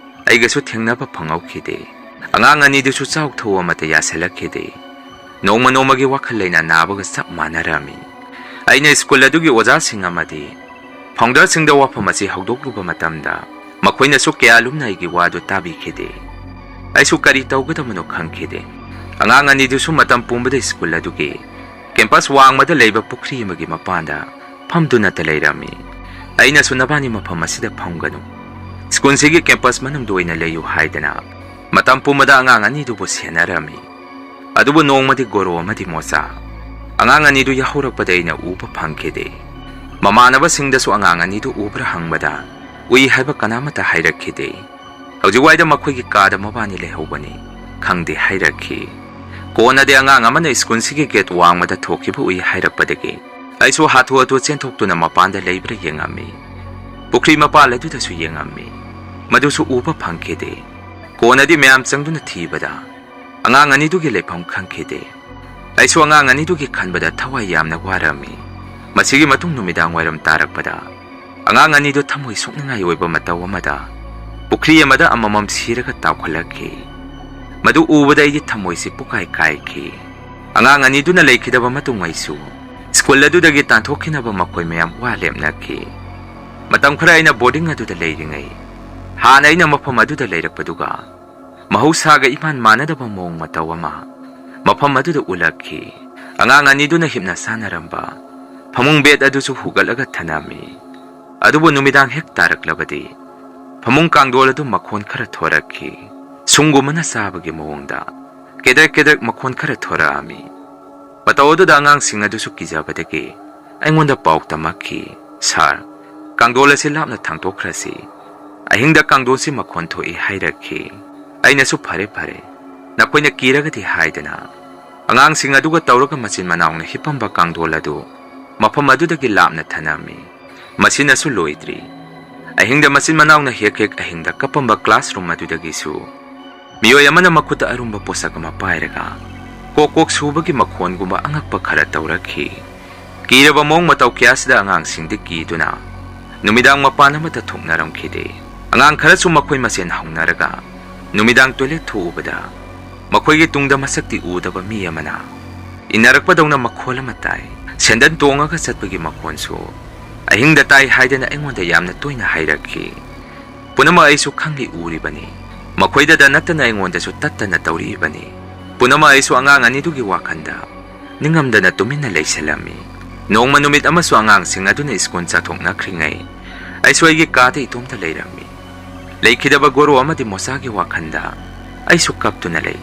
ꯑꯩꯒꯁꯨ ꯊꯦꯡꯅꯕ ꯐꯪꯍꯧꯈꯤꯗꯦ꯫ ꯑꯉꯥꯡ ꯑꯅꯤꯗꯨꯁꯨ ꯆꯥꯎ ꯊꯧ ꯑꯃꯠꯇ ꯌꯥꯁꯤꯜꯂꯛꯈꯤꯗꯦ꯫ ꯅꯣꯡꯃ ꯅꯣꯡꯃꯒꯤ ꯋꯥꯈꯜ ꯂꯩꯅꯥ ꯅꯥꯕꯒ ꯆꯞ ꯃꯥꯟꯅꯔꯝꯃꯤ꯫ ꯑꯩꯅ ꯁ꯭ꯀꯨꯜ ꯑꯗꯨꯒꯤ ꯑꯣꯖꯥꯁꯤꯡ ꯑꯃꯗꯤ ꯐꯥꯎꯟꯗꯔꯁꯤꯡꯗ ꯋꯥꯐꯝ ꯑꯁꯤ ꯍꯧꯗꯣꯛꯂꯨꯕ ꯃꯇꯝꯗ ꯃꯈꯣꯏꯅꯁꯨ ꯀꯌꯥ ꯂꯨꯝꯅ ꯑꯩꯒꯤ ꯋꯥꯗꯨ ꯇꯥꯕꯤꯈꯤꯗꯦ꯫ ꯑꯩꯁꯨ ꯀꯔꯤ ꯇꯧꯒꯗꯕꯅꯣ ꯈꯪꯈꯤꯗꯦ꯫ ꯑꯉꯥꯡ ꯑꯅꯤꯗꯨꯁꯨ ꯃꯇꯝ ꯄꯨꯝꯕꯗ ꯁ꯭ꯀꯨꯜ ꯑꯗꯨꯒꯤ ꯀꯦꯝꯄꯁ ꯋꯥꯡꯃꯗ ꯂꯩꯕ ꯄꯨꯈ꯭ꯔꯤ ꯑꯃꯒꯤ ꯃꯄꯥꯟꯗ ꯐꯝꯗꯨꯅꯇ ꯂꯩꯔꯝꯃꯤ꯫ ꯑꯩꯅꯁꯨ "ꯅꯕꯥꯅꯤ ꯃꯐꯝ ꯑꯁꯤꯗ ꯐꯝꯒꯅꯨ, ꯁ꯭ꯀꯨꯜꯁꯤꯒꯤ ꯀꯦꯝꯄꯁ ꯃꯅꯨꯡꯗ ꯑꯣꯏꯅ ꯂꯩꯌꯨ" ꯍꯥꯏꯗꯅ ꯃꯇꯝ ꯄꯨꯝꯕꯗ ꯑꯉꯥꯡ ꯑꯅꯤꯗꯨꯕꯨ ꯁꯦꯟꯅꯔꯝꯃꯤ꯫ ꯑꯗꯨꯕꯨ ꯅꯣꯡꯃꯗꯤ ꯒꯣꯔꯣ ꯑꯃꯗꯤ ꯃꯣꯆꯥ, ꯑꯉꯥꯡ ꯑꯅꯤꯗꯨ ꯌꯥꯍꯧꯔꯛꯄꯗ ꯑꯩꯅ ꯎꯕ ꯐꯪꯈꯤꯗꯦ꯫ ꯃꯃꯥꯟꯅꯕꯁꯤꯡꯗꯁꯨ ꯑꯉꯥꯡ ꯑꯅꯤꯗꯨ ꯎꯕ꯭ꯔꯥ ꯍꯪꯕꯗ ꯎꯏ ꯍꯥꯏꯕ ꯀꯅꯥꯃꯠꯇ ꯍꯥꯏꯔꯛꯈꯤꯗꯦ꯫ ꯍꯧꯖꯤꯛꯋꯥꯏꯗ ꯃꯈꯣꯏꯒꯤ ꯀꯥꯗ ꯃꯕꯥꯅꯤ ꯂꯩꯍꯧꯕꯅꯤ, ꯈꯪꯗꯦ ꯍꯥꯏꯔꯛꯈꯤ꯫ ꯀꯣꯟꯅꯗꯤ ꯑꯉꯥꯡ ꯑꯃꯅ ꯁ꯭ꯀꯨꯜꯁꯤꯒꯤ ꯒꯦꯠ ꯋꯥꯡꯃꯗ ꯊꯣꯛꯈꯤꯕ ꯎꯏ ꯍꯥꯏꯔꯛꯄꯗꯒꯤ ꯑꯩꯁꯨ ꯍꯥꯊꯨ ꯍꯥꯊꯨ ꯆꯦꯟꯊꯣꯛꯇꯨꯅ ꯃꯄꯥꯟꯗ ꯂꯩꯕ꯭ꯔꯥ ꯌꯦꯡꯉꯝꯃꯤ꯫ ꯄꯨꯈ꯭ꯔꯤ ꯃꯄꯥꯜ ꯑꯗꯨꯗꯁꯨ ꯌꯦꯡꯉꯝꯃꯤ꯫ ꯃꯗꯨꯁꯨ ꯎꯕ ꯐꯪꯈꯤꯗꯦ꯫ ꯀꯣꯟꯅꯗꯤ ꯃꯌꯥꯝ ꯆꯪꯗꯨꯅ ꯊꯤꯕꯗ ꯑꯉꯥꯡ ꯑꯅꯤꯗꯨꯒꯤ ꯂꯩꯐꯝ ꯈꯪꯈꯤꯗꯦ꯫ ꯑꯩꯁꯨ ꯑꯉꯥꯡ ꯑꯅꯤꯗꯨꯒꯤ ꯈꯟꯕꯗ ꯊꯋꯥꯏ ꯌꯥꯝꯅ ꯋꯥꯔꯝꯃꯤ꯫ ꯃꯁꯤꯒꯤ ꯃꯇꯨꯡ ꯅꯨꯃꯤꯗꯥꯡ ꯋꯥꯏꯔꯝ ꯇꯥꯔꯛꯄꯗ ꯑꯉꯥꯡ ꯑꯅꯤꯗꯨ ꯊꯃꯣꯏ ꯁꯣꯛꯅꯤꯡꯉꯥꯏ ꯑꯣꯏꯕ ꯃꯇꯧ ꯑꯃꯗ ꯄꯨꯈ꯭ꯔꯤ ꯑꯃꯗ ꯑꯃꯃꯝ ꯁꯤꯔꯒ ꯇꯥꯎꯈꯠꯂꯛꯈꯤ꯫ ꯃꯗꯨ ꯎꯕꯗ ꯑꯩꯒꯤ ꯊꯃꯣꯏꯁꯤ ꯄꯨꯀꯥꯏ ꯀꯥꯏꯈꯤ꯫ ꯑꯉꯥꯡ ꯑꯅꯤꯗꯨꯅ ꯂꯩꯈꯤꯗꯕ ꯃꯇꯨꯡ ꯑꯩꯁꯨ ꯁ꯭ꯀꯨꯜ ꯑꯗꯨꯗꯒꯤ ꯇꯥꯟꯊꯣꯛꯈꯤꯅꯕ ꯃꯈꯣꯏ ꯃꯌꯥꯝ ꯋꯥ ꯂꯦꯞꯅꯈꯤ꯫ ꯃꯇꯝ ꯈꯔ ꯑꯩꯅ ꯕꯣꯔꯗꯤꯡ ꯑꯗꯨꯗ ꯂꯩꯔꯤꯉꯩ, ꯍꯥꯟꯅ ꯑꯩꯅ ꯃꯐꯝ ꯑꯗꯨꯗ ꯂꯩꯔꯛꯄꯗꯨꯒ ꯃꯍꯧꯁꯥꯒ ꯏꯃꯥꯟ ꯃꯥꯟꯅꯗꯕ ꯃꯑꯣꯡ ꯃꯇꯧ ꯑꯃ ꯃꯐꯝ ꯑꯗꯨꯗ ꯎꯠꯂꯛꯈꯤ꯫ ꯑꯉꯥꯡ ꯑꯅꯤꯗꯨꯅ ꯍꯤꯞꯅ ꯁꯥꯟꯅꯔꯝꯕ ꯐꯃꯨꯡ ꯕꯦꯗ ꯑꯗꯨꯁꯨ ꯍꯨꯒꯠꯂꯒ ꯊꯅꯝꯃꯤ꯫ ꯑꯗꯨꯕꯨ ꯅꯨꯃꯤꯗꯥꯡ ꯍꯦꯛ ꯇꯥꯔꯛꯂꯕꯗꯤ ꯐꯃꯨꯡ ꯀꯥꯡꯗꯣꯜ ꯑꯗꯨ ꯃꯈꯣꯟ ꯈꯔ ꯊꯣꯔꯛꯈꯤ꯫ ꯁꯨꯡꯒꯨꯝꯕꯅ ꯆꯥꯕꯒꯤ ꯃꯑꯣꯡꯗ ꯀꯦꯗ꯭ꯔꯛ ꯀꯦꯗ꯭ꯔꯛ ꯃꯈꯣꯟ ꯈꯔ ꯊꯣꯔꯛꯑꯝꯃꯤ꯫ ꯃꯇꯧ ꯑꯗꯨꯗ ꯑꯉꯥꯡꯁꯤꯡ ꯑꯗꯨꯁꯨ ꯀꯤꯖꯕꯗꯒꯤ ꯑꯩꯉꯣꯟꯗ ꯄꯥꯎ ꯇꯝꯃꯛꯈꯤ, "ꯁꯥꯔ, ꯀꯥꯡꯗꯣꯜ ꯑꯁꯤ ꯂꯥꯞꯅ ꯊꯥꯡꯇꯣꯛꯈ꯭ꯔꯁꯤ꯫ ꯑꯍꯤꯡꯗ ꯀꯥꯡꯗꯣꯜꯁꯤ ꯃꯈꯣꯟ ꯊꯣꯛꯏ" ꯍꯥꯏꯔꯛꯈꯤ꯫ ꯑꯩꯅꯁꯨ, "ꯐꯔꯦ, ꯐꯔꯦ, ꯅꯈꯣꯏꯅ ꯀꯤꯔꯒꯗꯤ" ꯍꯥꯏꯗꯅ ꯑꯉꯥꯡꯁꯤꯡ ꯑꯗꯨꯒ ꯇꯧꯔꯒ ꯃꯆꯤꯟ ꯃꯅꯥꯎꯅ ꯍꯤꯞꯄꯝꯕ ꯀꯥꯡꯗꯣꯜ ꯑꯗꯨ ꯃꯐꯝ ꯑꯗꯨꯗꯒꯤ ꯂꯥꯞꯅ ꯊꯅꯝꯃꯤ꯫ ꯃꯁꯤꯅꯁꯨ ꯂꯣꯏꯗ꯭ꯔꯤ꯫ ꯑꯍꯤꯡꯗ ꯃꯆꯤꯟ ꯃꯅꯥꯎꯅ ꯍꯦꯛ ꯍꯦꯛ ꯑꯍꯤꯡꯗ ꯀꯞꯄꯝꯕ ꯀ꯭ꯂꯥꯁꯔꯨꯝ ꯑꯗꯨꯗꯒꯤꯁꯨ ꯃꯤꯑꯣꯏ ꯑꯃꯅ ꯃꯈꯨꯠꯇ ꯑꯔꯨꯝꯕ ꯄꯣꯠꯁꯛ ꯑꯃ ꯄꯥꯏꯔꯒ ꯀꯣꯛ ꯀꯣꯛ ꯁꯨꯕꯒꯤ ꯃꯈꯣꯟꯒꯨꯝꯕ ꯑꯉꯛꯄ ꯈꯔ ꯇꯧꯔꯛꯈꯤ꯫ ꯀꯤꯔꯕ ꯃꯑꯣꯡ ꯃꯇꯧ ꯀꯌꯥꯁꯤꯗ ꯑꯉꯥꯡꯁꯤꯡꯗꯤ ꯀꯤꯗꯨꯅ ꯅꯨꯃꯤꯗꯥꯡ ꯃꯄꯥꯟ ꯑꯃꯠꯇ ꯊꯣꯛꯅꯔꯝꯈꯤꯗꯦ꯫ ꯑꯉꯥꯡ ꯈꯔꯁꯨ ꯃꯈꯣꯏ ꯃꯁꯦꯟ ꯍꯧꯅꯔꯒ ꯅꯨꯃꯤꯗꯥꯡ ꯇꯣꯏꯂꯦꯠ ꯊꯣꯛꯎꯕꯗ ꯃꯈꯣꯏꯒꯤ ꯇꯨꯡꯗ ꯃꯁꯛꯇꯤ ꯎꯗꯕ ꯃꯤ ꯑꯃꯅ ꯏꯟꯅꯔꯛꯄꯗꯧꯅ ꯃꯈꯣꯜ ꯑꯃ ꯇꯥꯏ꯫ ꯁꯦꯟꯗꯟ ꯇꯣꯡꯉꯒ ꯆꯠꯄꯒꯤ ꯃꯈꯣꯟꯁꯨ ꯑꯍꯤꯡꯗ ꯇꯥꯏ ꯍꯥꯏꯗꯅ ꯑꯩꯉꯣꯟꯗ ꯌꯥꯝꯅ ꯇꯣꯏꯅ ꯍꯥꯏꯔꯛꯈꯤ꯫ ꯄꯨꯝꯅꯃꯛ ꯑꯩꯁꯨ ꯈꯪꯂꯤ ꯎꯔꯤꯕꯅꯤ꯫ ꯃꯈꯣꯏꯗꯗ ꯅꯠꯇꯅ ꯑꯩꯉꯣꯟꯗꯁꯨ ꯇꯠꯇꯅ ꯇꯧꯔꯛꯏꯕꯅꯤ꯫ ꯄꯨꯝꯅꯃꯛ ꯑꯩꯁꯨ ꯑꯉꯥꯡ ꯑꯅꯤꯗꯨꯒꯤ ꯋꯥꯈꯜꯗ ꯅꯤꯡꯉꯝꯗꯅ ꯇꯨꯃꯤꯟꯅ ꯂꯩꯁꯤꯜꯂꯝꯃꯤ꯫ ꯅꯣꯡꯃ ꯅꯨꯃꯤꯠ ꯑꯃꯁꯨ ꯑꯉꯥꯡꯁꯤꯡ ꯑꯗꯨꯅ ꯁ꯭ꯀꯨꯜ ꯆꯠꯊꯣꯛꯅꯈ꯭ꯔꯤꯉꯩ ꯑꯩꯁꯨ ꯑꯩꯒꯤ ꯀꯥꯗ ꯏꯇꯣꯝꯇ ꯂꯩꯔꯝꯃꯤ꯫ ꯂꯩꯈꯤꯗꯕ ꯒꯣꯔꯣ ꯑꯃꯗꯤ ꯃꯣꯆꯥꯒꯤ ꯋꯥꯈꯜꯗ ꯑꯩꯁꯨ ꯀꯞꯇꯨꯅ ꯂꯩ꯫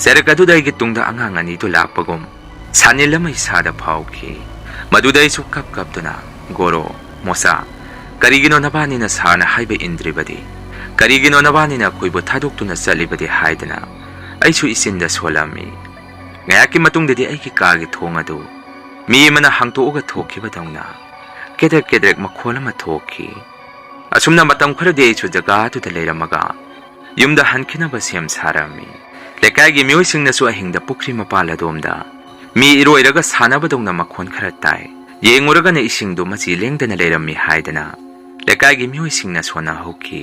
ꯆꯩꯔꯛ ꯑꯗꯨꯗ ꯑꯩꯒꯤ ꯇꯨꯡꯗ ꯑꯉꯥꯡ ꯑꯅꯤꯗꯨ ꯂꯥꯛꯄꯒꯨꯝ ꯁꯥꯅꯤꯜ ꯑꯃ ꯏꯁꯥꯗ ꯐꯥꯎꯈꯤ꯫ ꯃꯗꯨꯗ ꯑꯩꯁꯨ ꯀꯞ ꯀꯞꯇꯨꯅ, "ꯒꯣꯔꯣ, ꯃꯣꯆꯥ, ꯀꯔꯤꯒꯤꯅꯣ ꯅꯕꯥꯅꯤꯅ ꯁꯥꯔꯅ ꯍꯥꯏꯕ ꯏꯟꯗ꯭ꯔꯤꯕꯗꯤ? ꯀꯔꯤꯒꯤꯅꯣ ꯅꯕꯥꯅꯤꯅ ꯑꯩꯈꯣꯏꯕꯨ ꯊꯥꯗꯣꯛꯇꯨꯅ ꯆꯠꯂꯤꯕꯗꯤ?" ꯍꯥꯏꯗꯅ ꯑꯩꯁꯨ ꯏꯆꯤꯟꯗ ꯁꯣꯜꯂꯝꯃꯤ꯫ ꯉꯥꯏꯍꯥꯛꯀꯤ ꯃꯇꯨꯡꯗꯗꯤ ꯑꯩꯒꯤ ꯀꯥꯒꯤ ꯊꯣꯡ ꯑꯗꯨ ꯃꯤ ꯑꯃꯅ ꯍꯥꯡꯇꯣꯛꯑꯒ ꯊꯣꯛꯈꯤꯕꯗꯧꯅ ꯀꯦꯗ꯭ꯔꯦꯛ ꯀꯦꯗ꯭ꯔꯦꯛ ꯃꯈꯣꯜ ꯑꯃ ꯊꯣꯛꯈꯤ꯫ ꯑꯁꯨꯝꯅ ꯃꯇꯝ ꯈꯔꯗꯤ ꯑꯩꯁꯨ ꯖꯒꯥ ꯑꯗꯨꯗ ꯂꯩꯔꯝꯃꯒ ꯌꯨꯝꯗ ꯍꯟꯈꯤꯅꯕ ꯁꯦꯝ ꯁꯥꯔꯝꯃꯤ꯫ ꯂꯩꯀꯥꯏꯒꯤ ꯃꯤꯑꯣꯏꯁꯤꯡꯅꯁꯨ ꯑꯍꯤꯡꯗ ꯄꯨꯈ꯭ꯔꯤ ꯃꯄꯥꯜ ꯑꯗꯣꯝꯗ ꯃꯤ ꯏꯔꯣꯏꯔꯒ ꯁꯥꯟꯅꯕꯗꯧꯅ ꯃꯈꯣꯟ ꯈꯔ ꯇꯥꯏ꯫ ꯌꯦꯡꯉꯨꯔꯒꯅ ꯏꯁꯤꯡꯗꯨ ꯃꯆꯤ ꯂꯦꯡꯗꯅ ꯂꯩꯔꯝꯃꯤ ꯍꯥꯏꯗꯅ ꯂꯩꯀꯥꯏꯒꯤ ꯃꯤꯑꯣꯏꯁꯤꯡꯅ ꯁꯣꯟꯅꯍꯧꯈꯤ꯫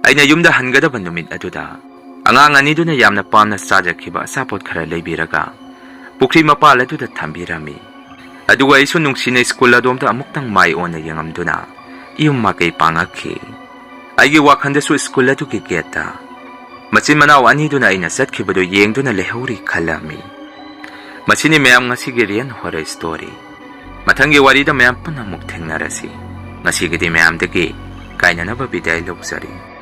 ꯑꯩꯅ ꯌꯨꯝꯗ ꯍꯟꯒꯗꯕ ꯅꯨꯃꯤꯠ ꯑꯗꯨꯗ ꯑꯉꯥꯡ ꯑꯅꯤꯗꯨꯅ ꯌꯥꯝꯅ ꯄꯥꯝꯅ ꯆꯥꯖꯈꯤꯕ ꯑꯆꯥꯄꯣꯠ ꯈꯔ ꯂꯩꯕꯤꯔꯒ ꯄꯨꯈ꯭ꯔꯤ ꯃꯄꯥꯜ ꯑꯗꯨꯗ ꯊꯝꯕꯤꯔꯝꯃꯤ꯫ ꯑꯗꯨꯒ ꯑꯩꯁꯨ ꯅꯨꯡꯁꯤꯅ ꯁ꯭ꯀꯨꯜ ꯑꯗꯣꯝꯗ ꯑꯃꯨꯛꯇꯪ ꯃꯥꯏ ꯑꯣꯟꯅ ꯌꯦꯡꯉꯝꯗꯨꯅ ꯌꯨꯝ ꯃꯥꯏꯀꯩ ꯄꯥꯡꯉꯛꯈꯤ꯫ ꯑꯩꯒꯤ ꯋꯥꯈꯜꯗꯁꯨ ꯁ꯭ꯀꯨꯜ ꯑꯗꯨꯒꯤ ꯒꯦꯠꯇ ꯃꯆꯤꯟ ꯃꯅꯥꯎ ꯑꯅꯤꯗꯨꯅ ꯑꯩꯅ ꯆꯠꯈꯤꯕꯗꯨ ꯌꯦꯡꯗꯨꯅ ꯂꯩꯍꯧꯔꯤ ꯈꯜꯂꯝꯃꯤ꯫ ꯃꯁꯤꯅꯤ ꯃꯌꯥꯝ ꯉꯁꯤꯒꯤ ꯔꯤꯌꯦꯜ ꯍꯣꯔꯔ ꯁ꯭ꯇꯣꯔꯤ꯫ ꯃꯊꯪꯒꯤ ꯋꯥꯔꯤꯗ ꯃꯌꯥꯝ ꯄꯨꯟꯅ ꯑꯃꯨꯛ ꯊꯦꯡꯅꯔꯁꯤ꯫ ꯉꯁꯤꯒꯤꯗꯤ ꯃꯌꯥꯝꯗꯒꯤ ꯀꯥꯏꯅꯅꯕ ꯕꯤꯗꯥꯏ ꯂꯧꯖꯔꯤ꯫